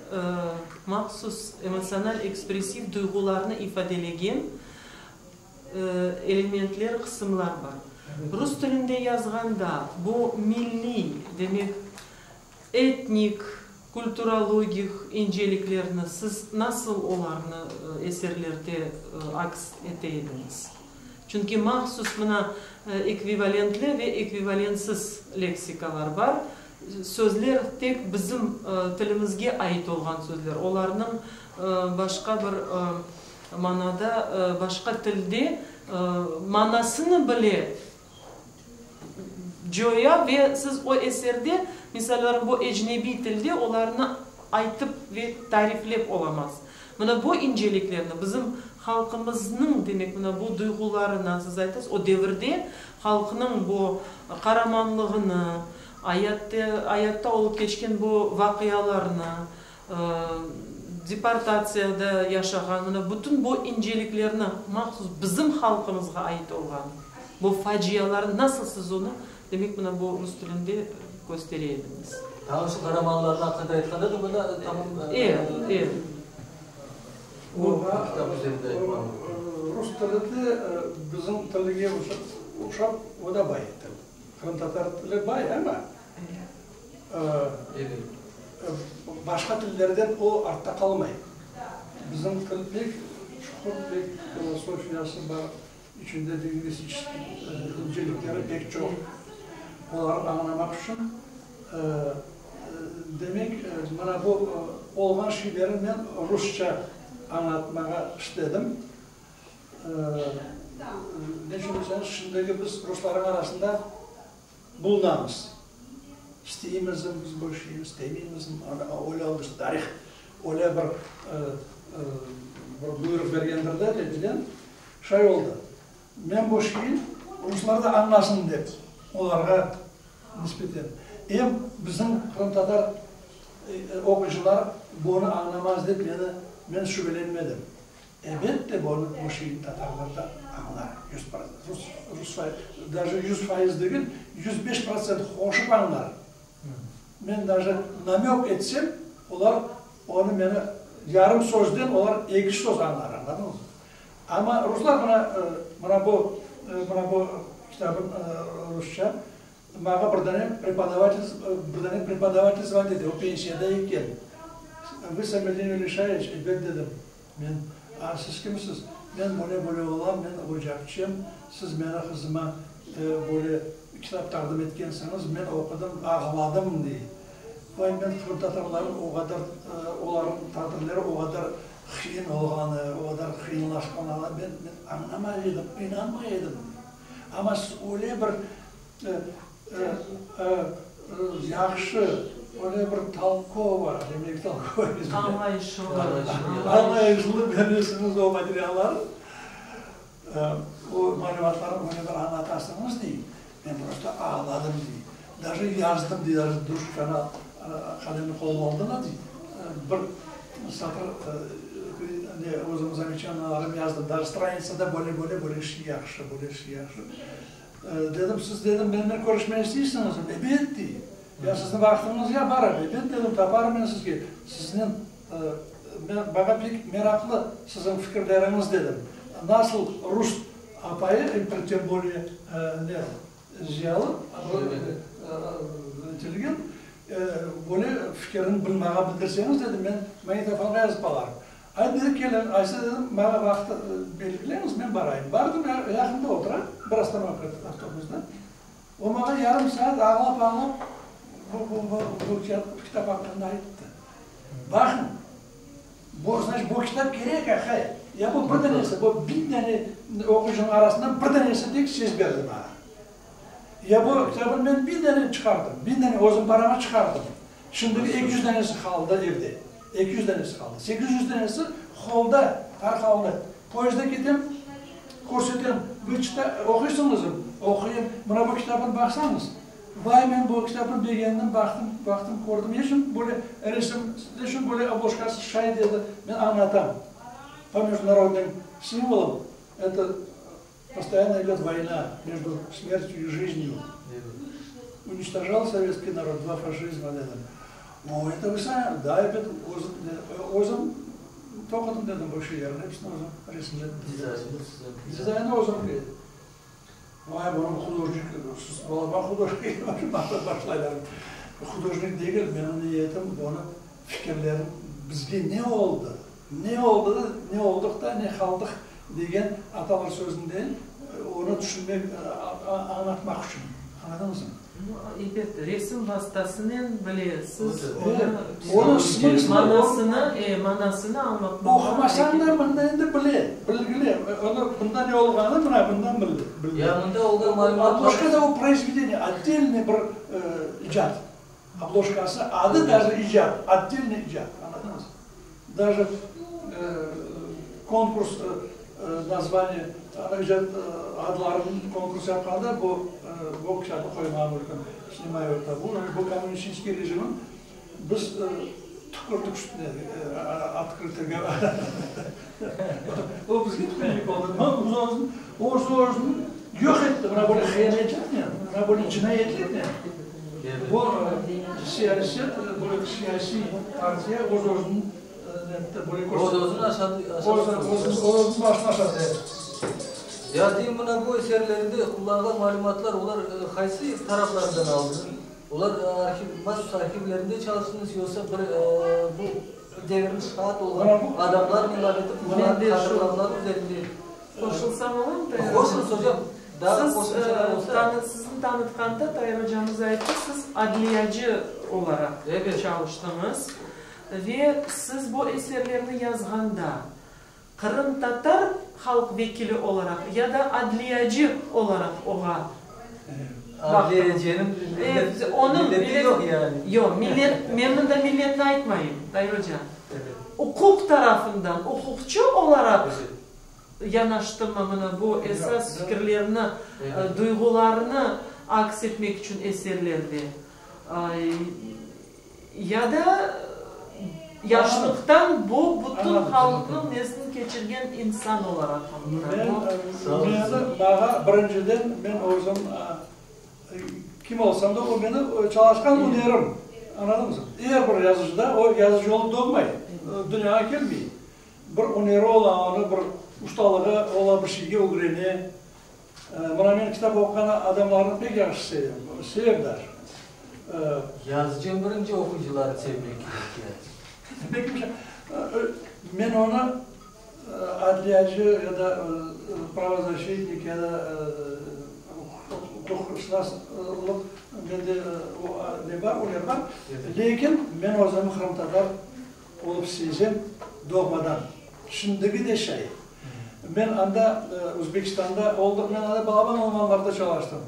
Speaker 3: mahsus emotsional-ekspressiv duyğularnı ifadelegen elementler, qısımlar bar. Rus tilinde yazğanda bu milliy, demek, etnik, kulturologik inceliklerni siz nasıl olarnı eserlerde aks ete ediñiz? Çünki mahsus mına ekvivalentli ve ekvivalentsiz leksikalar bar. Sözler tek bizim tilimizge ait olğan sözler, olarnıñ başqa bir manada, başqa tilde manasını bile coya ve siz o eserde, misal olaraq, bu ecnebiy tilde olarnı aytıp ve tariflep olamaz. Mına bu inceliklerni, bizim halqımıznıñ, demek, mına bu duyğularını, siz aytasız, o devirde halqnıñ bu qaramanlığını, ayatta, ayatta olıp keçken bu vaqialarnı, deportatsiyada yaşağan, mına bütün bu inceliklerni, mahsus bizim halqımızğa ait olğan bu facialarnı nasıl siz onı, demek, mına bu rus tilinde köstere ediñiz?
Speaker 1: Tamam, şu qaramanlarnı aqqında aytqanda da mına tamam.
Speaker 3: Evet, evet.
Speaker 2: Bu rus tili de bizim tilige oşap, o da bay til. Qırımtatar tili bay, amma başqa tillerden o artta qalmay. Bizim til pek çuqur, pek filosofiyası bar, içinde lingvistiçeskiy incelikleri pek çoq. Olarnı añlamaq içün, demek, mına bu olğan şeylerni men rusça añlatmağa istedim. Ne içün deseñiz, şimdiki biz ruslarnıñ arasında bulunamız. İsteymizmi biz bu şeyni, istemeymizmi, öyle oldı işte, tarih öyle bir bir buyruq bergendir de tepeden, şay oldı. Men bu şeyni ruslar da añlasın dep, olarğa nisbeten, em bizim qırımtatar oquyıcılar bunı añlamaz dep meni, men şübelenmedim. Elbette, bunı, bu şeyni tatarlar da añlar, 100%, rus, rus daje 100% degil, 105% qoşıp añlar. Men daje namök etsem, olar onı meni yarım sözden olar eki söz añlar, añladıñızmı? Amma ruslar mına, mına bu, mına bu kitabım rusça, maña bir dane prepodavatel, bir dane prepodavatel zvonit ete, o pensiyada eken. Vı Samedin Velişayeviç, ebet dedim. Men, A, siz kimsiz? Men böyle-böyle olam, men ocapçım, siz meni qızıma böyle kitap taqdim etkensiñiz, men oqudım, ağladım, dey. Vay, men qırımtatarlarnıñ o qadar, olarnıñ taqdirleri o qadar qıyın olğanı, o qadar qıyınlaşqanını men, men añlamay edim, inanmay edim, dey. Amma siz öyle bir Yahşı, öyle bir tolkova, demek tolkova
Speaker 3: Añlayışlı.
Speaker 2: Añlayışlı beresiñiz o materiallar, o malümatlarnı öyle bir añlatasıñız, dey, men prosto ağladım, dey. Daje yazdım, dey, daje ruşkanı, qalemni qoluma aldım da, dey, bir satır ne, özüm zameçaniyalarımı yazdım, daje stranitsada böyle, böyle, böyle şey yahşı, böyle şey yahşı. Dedim, siz, dedim, mennen körüşmege isteysiñizmi? Ebet, dey. Ya siziñ vaqtıñız ya bar, ebet, dedim, taparım men sizge. Siznen, men, maña pek meraqlı siziñ fikirleriñiz, dedim. Nasıl rus apayı, tem bolее, ne, ziyalı, intelligent, böyle fikirini bir maña bildirseñiz, dedim, men magnitofonğa yazıp alarım. Ay, dedi, keliñ, aysa, dedim, maña vaqıt belgileñiz, men barayım. Bardım, yaqında otura, bir ostanovka avtobusda. O maña yarım saat ağlap-ağlap. bu, bu, bu, bu kitap aqqında ayttı. Baqıñ, bu, znaçit, bu kitap kerek, aqay. Ya bu bir danesi, bu biñ dane oquyıcınıñ arasından bir danesi tek ses berdi maña. Ya bu kitabını men biñ dane çıqardım, biñ dane özüm parama çıqardım. Şimdiki 200 danesi qaldı evde, 200 danesi qaldı. 800 danesi holda tarqaldı. Poyezdde ketem, körsetem, bu çita, oquysıñızm? Oquyım. Mına bu kitabını baqsañız. Vay, men bu kitabını begendim, baqtım, baqtım, kördim. Ne içün böyle resim, ne içün böyle obloşkası şay dedi. Men añlatam. По международным символам это постоянно идет война между смертью и жизнью. Уничтожал советский народ два фашизма dedim. O, это вы сами, да, ebet, özüm, özüm toqudım dedim bu şeylerni, episini özüm resimledim. Dizaynı özüm. Vay, bunı hudojnik, siz balaban hudojnik başlaylar. Hudojnik degil, menim niyetim bunı fikirlerim bizge ne oldı, ne oldı, ne oldıq da, ne qaldıq degen atalar sözünden onı tüşünmek, añlatmaq içün. Añladıñızmı?
Speaker 3: Nu, ebet, resim vastasınen bile siz onı manasını, e, manasını añlatmağa
Speaker 2: Oqumasañ da mında endi bile, bilgili. Onı bunda ne olğanı mına bundan bildi.
Speaker 1: Ya mında olğan malümat
Speaker 2: Obloşka da o произведение, отдельный bir icat. Obloşkası, adı даже icat, отдельный icat. Añladıñız? Даже konkurs название, icat adlarınıñ konkurs yapqanda bu bu kitapnı qoymağa mümkün. Sнимаю tabu. Bu kommunistik rejimniñ biz tükürdik üstüne открыто. O bizge tükürmek oldı. Öz özüni yoq etti. Mına böyle hiyanetliknen, mına böyle cinayetliknen. Bu siyaset, böyle siyasiy partiya öz özüni böyle
Speaker 1: Öz özüni aşadı.
Speaker 2: Öz özüniñ başını aşadı.
Speaker 1: Ya deyim, mına bu eserlerinde qullanğan malümatlar, olar qaysı taraflardan aldı? Olar arhiv, mahsus arhivlerinde çalıştıñız, yoqsa bir bu devirniñ şaat olğan adamlarnen laf etip,
Speaker 3: Men de şu
Speaker 1: hatırlavlar üzerinde?
Speaker 3: Qoşulsam olamı, Tayyar
Speaker 1: Qoşuñız, hocam. Daa
Speaker 3: Siz,
Speaker 1: qoşumçalar olsa.
Speaker 3: Sizni tanıtqanda Tayyar ocamız ayttı, siz adliyacı olaraq çalıştıñız ve siz bu eserlerni yazğanda qırımtatar halq vekili olaraq ya da adliyacı olaraq oğa
Speaker 1: Adliyeciniñ
Speaker 3: baqtıñız? Onıñ
Speaker 1: milleti yoq yani.
Speaker 3: Yoq, millet, men mında milletni aytmayım, Tayyar oca. Uquq tarafından, uquqçı olaraq yanaştımı mına bu esas fikirlerni, duyğularnı aks etmek içün eserlerde? Ya da yaşlıqtan bu bütün halqnıñ nesini keçirgen insan olaraq
Speaker 2: Men, meni, maña birinciden men özüm kim olsam da, o meni çalışqan ünerim. Añladıñızmı? Er bir yazıcıda o yazıcı olıp doğmay, dünyağa kelmey. Bir üneri ola, onı bir ustalığı ola, bir şeyge ögrene. Mına men kitap oquğan adamlarnı pek yahşı sevem, sevem daje.
Speaker 1: Yazıcı birinci oquyıcılarnı sevmek kerek
Speaker 2: yani. Men onı adliyacı ya da pravozащитник ya da uquqşınaslıq mende ne bar, üner bar. Lâkin men özümi qırımtatar olıp sezem doğmadan. Şimdigi de şay. Men anda Özbekistanda oldıq, men anda balaban olğanlarda çalıştım.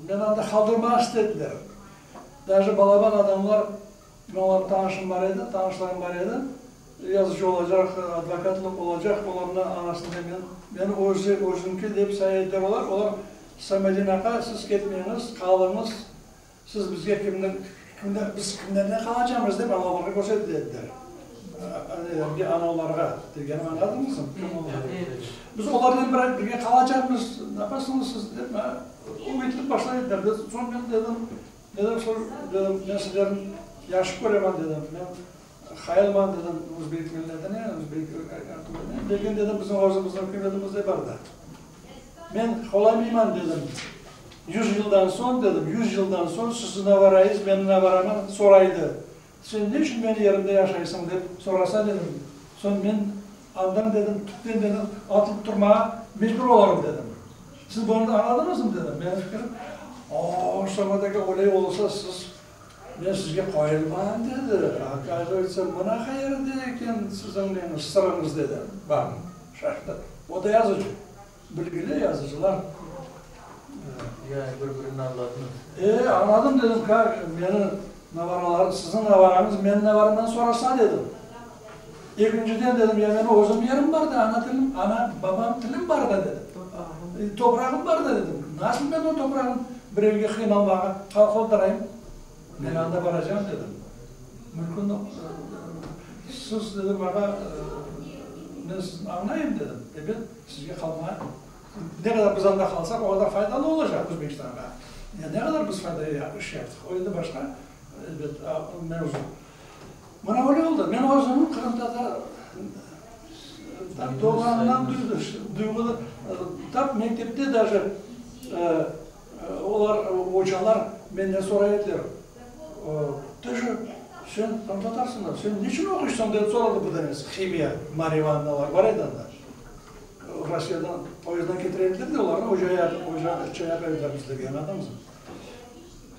Speaker 2: Meni anda qaldırmağa istediler. Daje balaban adamlar, men olarnıñ tanışım bar edi, tanışlarım bar edi, yazıcı olacaq, advokatlıq olacaq, olarnıñ arasında men, meni özü, özüñki dep saya ediler olar. Olar, Samedin aqa, siz ketmeñiz, qalıñız, siz bizge kimni, kimden, biz kimlerden qalacamız dep analarğa körsetile ediler. Analarğa degenim añladıñızmı? Kim olar? Biz olarnen birge qalacaqmız, napasıñız siz dep ümütlip başlay ediler. Soñ men dedim, dedim, soñ dedim, men sizlerni yahşı köremen dedim, men hayalman dedim özbek milletine, özbek lâkin dedim, bizim özümizniñ ükümetimiz de bar da. Men qolamayman dedim, 100 yıldan soñ dedim, 100 yıldan soñ sizni navarayız, meni navaraman soraydı. Sen ne içün menim yerimde yaşaysıñ dep sorasa dedim, soñ men andan dedim, tüpten dedim, atılıp turmağa mecbur olarım dedim. Siz bunı añladıñızmı dedim, menim fikrim. O, Samat aka, öyle olsa siz, men sizge qoyulmam, dedi. Okazıvayetsa, mına qayerde eken siziñ neñiz, sırıñız, dedi. Baq, şaştı. O da yazıcı. Bilgili yazıcılar.
Speaker 1: Yani bir-birini añladıñız.
Speaker 2: E, añladım, dedim, kak, meni navaralar, siziñ navarañız menim navaramdan sorasa, dedim. Ekinciden, dedim, ya menim özüm yerim bar da, ana tilim, ana, babam tilim bar da, dedim.
Speaker 3: Toprağım.
Speaker 2: Toprağım bar da, dedim. Nasıl men o toprağım birevge qıynalmağa qaldırayım? Men anda baracam, dedim. Mümkün, siz, dedim, maña, men sizni añlayım, dedim. Ebet, sizge qalma, ne qadar biz anda qalsaq, o qadar faydalı olacaq Özbekistanğa. Ya ne qadar biz fayda iş yaptıq, o endi başqa, elbet, mevzu. Mına öyle oldı. Men özümni qırımtatar tap doğğanımdan duyğulı, tap mektepte daje olar, ocalar menden soray ediler, Ты же, sen qırımtatarsıñ da, sen niçün oquysıñ? dep soradı bir danesi, himiya, Marya İvanovnalar bar edi anda. Rossiyadan poyezddan ketire ediler de olarnı, oca çay yapa ediler bizlerge, añladıñızmı?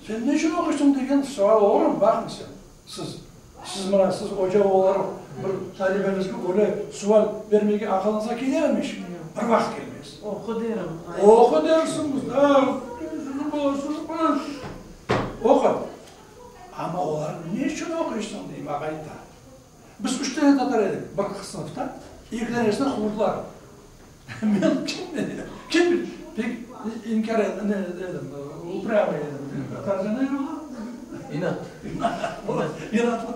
Speaker 2: Sen niçün oquysıñ degen sual olurmı, baqıñ sen. Siz, siz mına, siz oca olaraq bir talebeñizge öyle sual bermege aqılıñızğa kelermiş? Bir vaqıt kelmez.
Speaker 3: Oqu derim.
Speaker 2: Oqu dersiñiz, da, oqu. Amma olar niçün oquysıñ dey, mağa ayta. Biz üç tane tatar edik bir sınıfta, eki tanesini quvurdılar. Men kim, kim, pek inkâr edim, uprâmıy edim. Tatarca ne ola?
Speaker 1: İnat.
Speaker 2: İnatlı.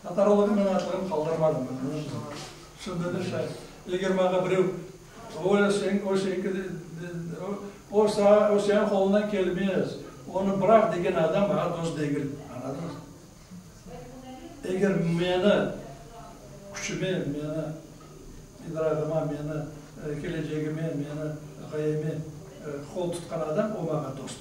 Speaker 2: Tatarlığım, inatlığım qaldırmadım. Şimdi de şay. Eger maña birev, o sen, o señki, o saña, o seniñ qolundan kelmez, onı bıraq degen adam maña dost degil. Añladıñızmı? Eger meni küçüme, meni idragıma, meni kelecegime, meni ğayeme qol tutqan adam, o maña dost.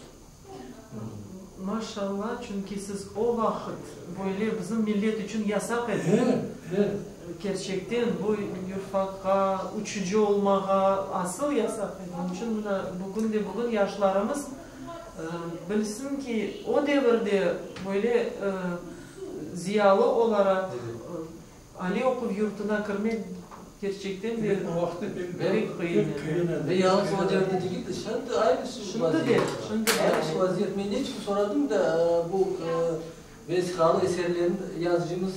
Speaker 3: Maşallah, çünki siz o vaqıt böyle bizim millet içün yasaq edi.
Speaker 2: E, e.
Speaker 3: Kerçekten, bu yurfaqqa, uçucı olmağa asıl yasaq edi. Onıñ içün mına bugün de bugün yaşlarımız Bilsin ki, o devirde böyle ziyalı olaraq aliy oquv yurtuna kirmek kerçekten de pek qıyın edi.
Speaker 1: Ve yalıñız o devirde degil de, şimdi aynı şu vaziyet. Aynı şu vaziyet. Men ne içün soradım da, bu vesiqalı eserlerni yazıcımız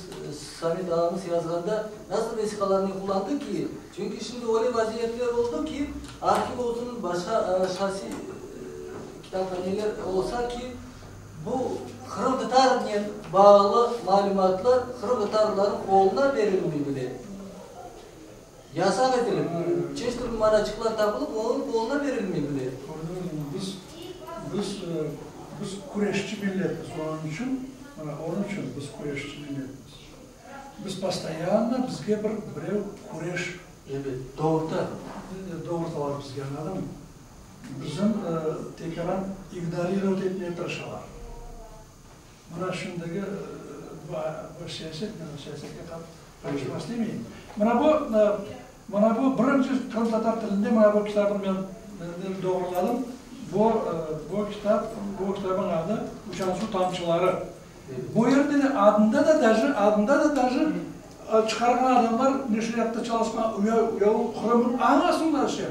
Speaker 1: Samet ağamız yazğanda nasıl vesiqalarnı qullandı ki? Çünki şimdi öyle vaziyetler oldı ki, arhiv olsun, başqa şahsiy kitaphaneler olsa ki, bu qırımtatarnen bağlı malümatlar qırımtatarlarnıñ qoluna berilmey bile. Yasaq etilip, çeşit türlü manaçıqlar tapılıp, onıñ qoluna berilmey bile.
Speaker 2: Kördiñizmi, biz, biz, biz küreşçi milletmiz, onıñ içün, mına, onıñ içün biz küreşçi milletmiz. Biz postoyanno bizge bir birev küreş.
Speaker 1: Ebet, doğurta.
Speaker 2: Doğurtalar bizge, añladıñmı? Bizim tekaran ignorirovat etmege tırışalar. Mına şimdigi bu siyaset, men siyasetke qarışmaq istemeyim. Mına bu, mına bu birinci qırımtatar tilinde mına bu kitabını men doğruladım. Bu, bu kitap, bu kitabıñ adı Uçan suv tamçıları. Bu yerde de adında da daje, adında da daje çıqarğan adamlar neşriyatta çalışqan, ya o Qırımnıñ añasında şey.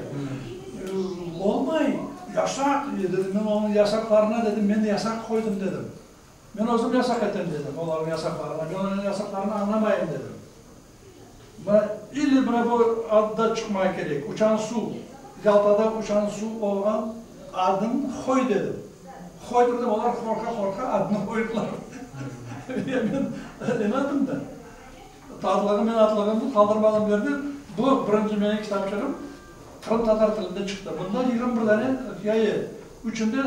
Speaker 2: Olmay, yasaq, dedim, men onıñ yasaqlarına dedim, men yasaq qoydım dedim. Men özüm yasaq etem dedim, olarnıñ yasaqlarına, men olarnıñ yasaqlarını añlamayım dedim. Mına, ille mına bu ad da çıqmay kerek, Uçan suv, Yaltada uçan suv olğan adın qoy dedim. Qoydırdım, olar qorqa-qorqa adını qoydılar. Men inandım da. Tatlığım men atlığımnı qaldırmadım berdi. Bu birinci menim kitapçığım qırımtatar tilinde çıqtı. Bunda 21 dane hikâye, üçünde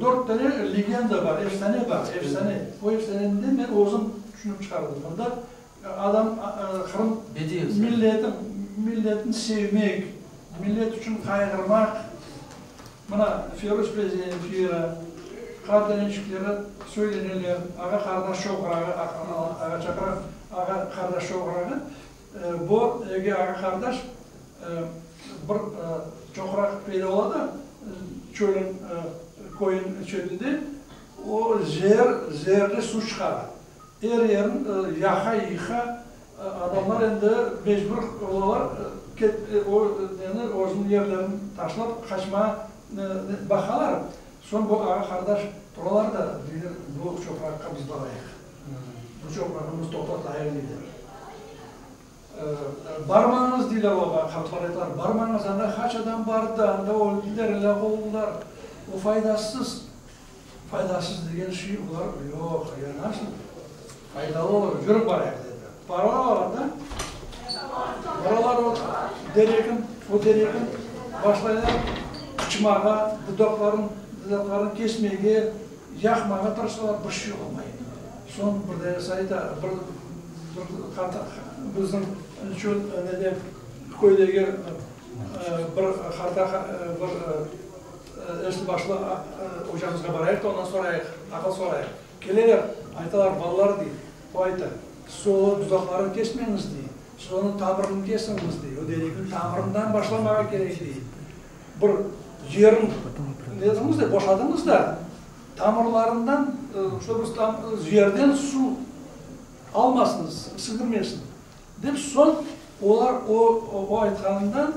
Speaker 2: dört dane legenda bar, efsane bar, efsane. O efsaneni de men özüm tüşünip çıqardım. Bunda adam Qırım milleti, milletini sevmek, millet içün qayğırmaq, Mına, Feruz ile Zemfira, qardaneçikleri söyleneler, ağa-qardaş çoqrağı, ağa çaqraq, ağa-qardaş çoqrağı, bu eki ağa-qardaş bir çoqraq peyda ola da, çölün. köyün çetinde o zeer, zeerli suv çıqara. Er yerin yaqa, yıqa, adamlar endi mecbur olalar, o neni, özüniñ yerlerini taşlap qaçmağa baqalar. Soñ bu ağa-qardaş turalar da, deyler, bu çoqraqqa biz barayıq, bu çoqraqnı biz toqtatayıq, deyler. Barmañız, deyler oğa, qartlar aytalar, barmañız, anda qaç adam bardı, anda öldiler, elâk oldılar, o faydasız. Faydasız degen şey olar, yoq, ya nasıl faydalı olur, yürip barayıq, dediler. Baralar anda, baralar o derekin, o derekin başlaylar qıçmağa, dudaqların, dudaqların kesmege, yaqmağa tırışalar, bir şey olmay. Soñ bir deresi ayta, bir, bir qart, bizim şu nede, köydegi bir qarta, bir Esli-başlı ocamızğa barayıq da, ondan sorayıq, aqıl sorayıq. Keleler, aytalar, balalar, dey, o ayta, siz o dudaqlarını kesmeñiz, dey, siz onıñ tamırını kesiñiz, dey, o derekniñ tamırından başlamağa kerek, dey. Bir yerin nediñiz de, boşadıñız da, tamırlarından, şo bir yerden suv almasın, siñdirmesin, dep, soñ olar o, o aytqanından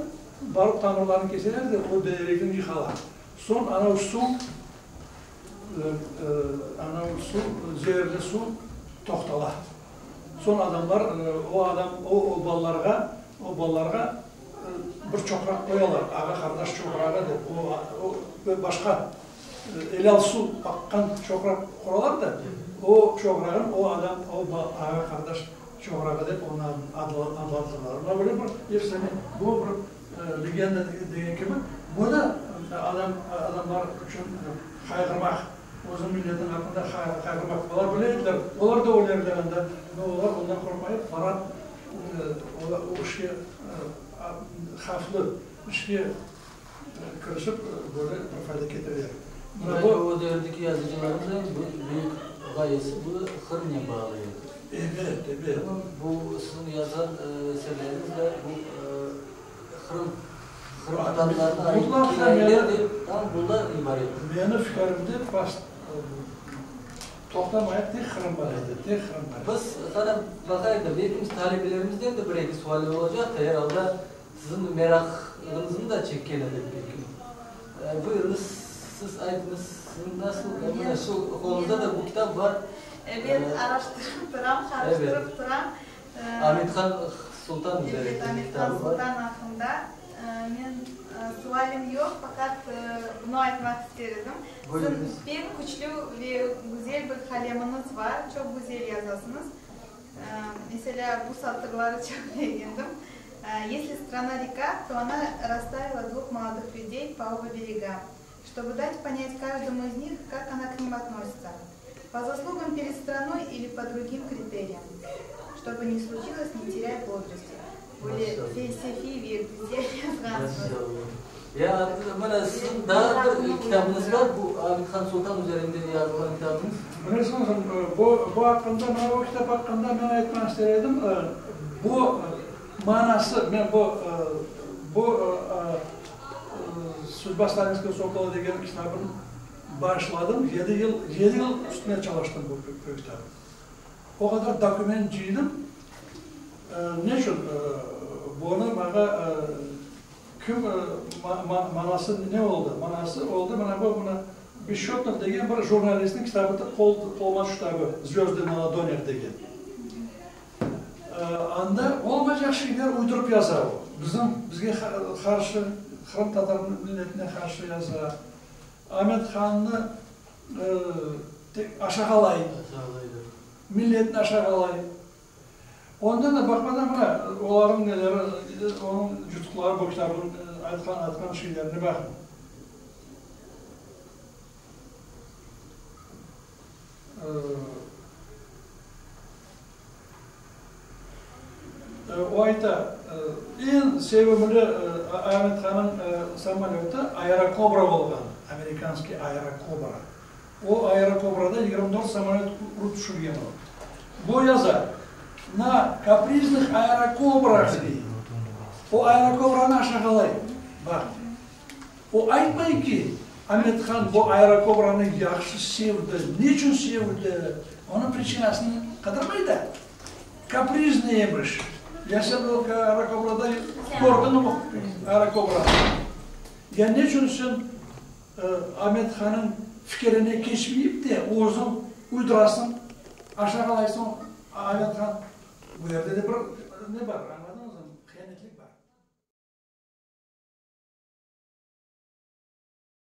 Speaker 2: Barıp tamırlarını keseler de, o deregini yıqalar. Soñ anav suv, anav suv, zeerli suv toqtala. Soñ adamlar, o adam, o, o balalarğa, o balalarğa bir çoqraq qoyalar, ağa-qardaş çoqrağı dep, o, o, başqa elâl suv aqqan çoqraq quralar da, o çoqrağın o adam, o ağa-qardaş Çoqrağı dep onı adlandırdılar. Mına böyle bir efsane, bu bir legenda degen kibi, bu da adam, adamlar içün qayğırmaq, özüniñ milletiniñ aqqında qayğırmaq. Olar bile ediler, olar da ölerler anda, no olar ondan qorqmayıp, barap o işke, havflı işke kirişip, böyle bir fayda ketireler.
Speaker 1: Mına bu. O devirdeki yazıcılarnıñ büyük ğayesi bu Qırımnen bağlı edi.
Speaker 2: Ebet, ebet.
Speaker 1: Bu siziñ yazğan eserleriñiz de bu Qırım, Qırım adamlarına ait hikâyeler de tam bundan ibaret.
Speaker 2: Menim fikirimde, toqtamayıp tek Qırım bar edi, tek Qırım bar edi.
Speaker 1: Biz, qana, baqayıq da, belki talebelerimizden de bir-eki sualler olacaq da, er alda siziñ merağıñıznı da çekken edi belki. Buyurıñız, siz aytıñız, siziñ nasıl, mına şu qoluñızda da bu kitap bar.
Speaker 4: Ebet, araştırıp turam, qarıştırıp turam.
Speaker 1: Amethan Sultan üzerinde
Speaker 4: Ebet, Amethan Sultan aqqında. Men sualim yoq, faqat bunı aytmaq ister edim. Siziñ pek küçlü ve güzel bir qalemiñiz bar, çoq güzel yazasıñız. Meselâ, bu satırları çoq begendim, Если страна река, то она расставила двух молодых людей по оба берега, чтобы дать понять каждому из них, как она к ним относится. По заслугам перед страной или по другим критериям. Что бы ни случилось, не теряй бодрости. Böyle felsefiy ve güzel yazğansıñız.
Speaker 1: Ya, mına siziñ daa bir kitabıñız bar, bu Amethan Sultan üzerinde yazılğan kitabıñız.
Speaker 2: Bilesiñizmi, bu, bu aqqında, mına bu kitap aqqında men aytmaq ister edim. Bu manası, men bu, bu Sudba stalinskogo sokola degen kitabın başladım, yedi yıl, yedi yıl üstüne çalıştım bu kitap. O qadar dokument cıydım. Ne içün? Bunı maña kim, manası ne oldı? Manası oldı, mına bu, mına Besçötnov degen bir jurnalistniñ kitabı qoluma tüşti, Zvözdı na ladonâh degen. Anda olmaycaq şeyler uydurıp yaza o. Bizim, bizge qarşı, qırımtatar milletine qarşı yaza. Amet hannı tek aşağalay, milletni aşağalay. Ondan da baqmadan mına olarnıñ neleri, onıñ yutuqları bu kitabınıñ aytqan, aytqan şeylerine baqıñ. O ayta, eñ sevimli Amet hanıñ samolötı Aerokobra olğan, amerikanskiy Aerokobra. O Aerokobrada 24 samolöt urıp tüşürgen o. Bu yaza, Na kapriznih aerokobrah dey. O aerokobranı aşağalay. Baq, o aytmay ki. Amet-Han bu Aerokobranı yahşı sevdi, neçün sevdi, onıñ prichinasını qıdırmay da. Kapriznıy emiş. Ya sen o Aerokobrada kördiñmi Aerokobranı? Ya neçün sen Amet-Hanıñ fikirine keçmeyip de özüñ uydurasıñ, aşağalaysıñ Amet-Han? Bu yerde de bir ne bar, añladıñmı?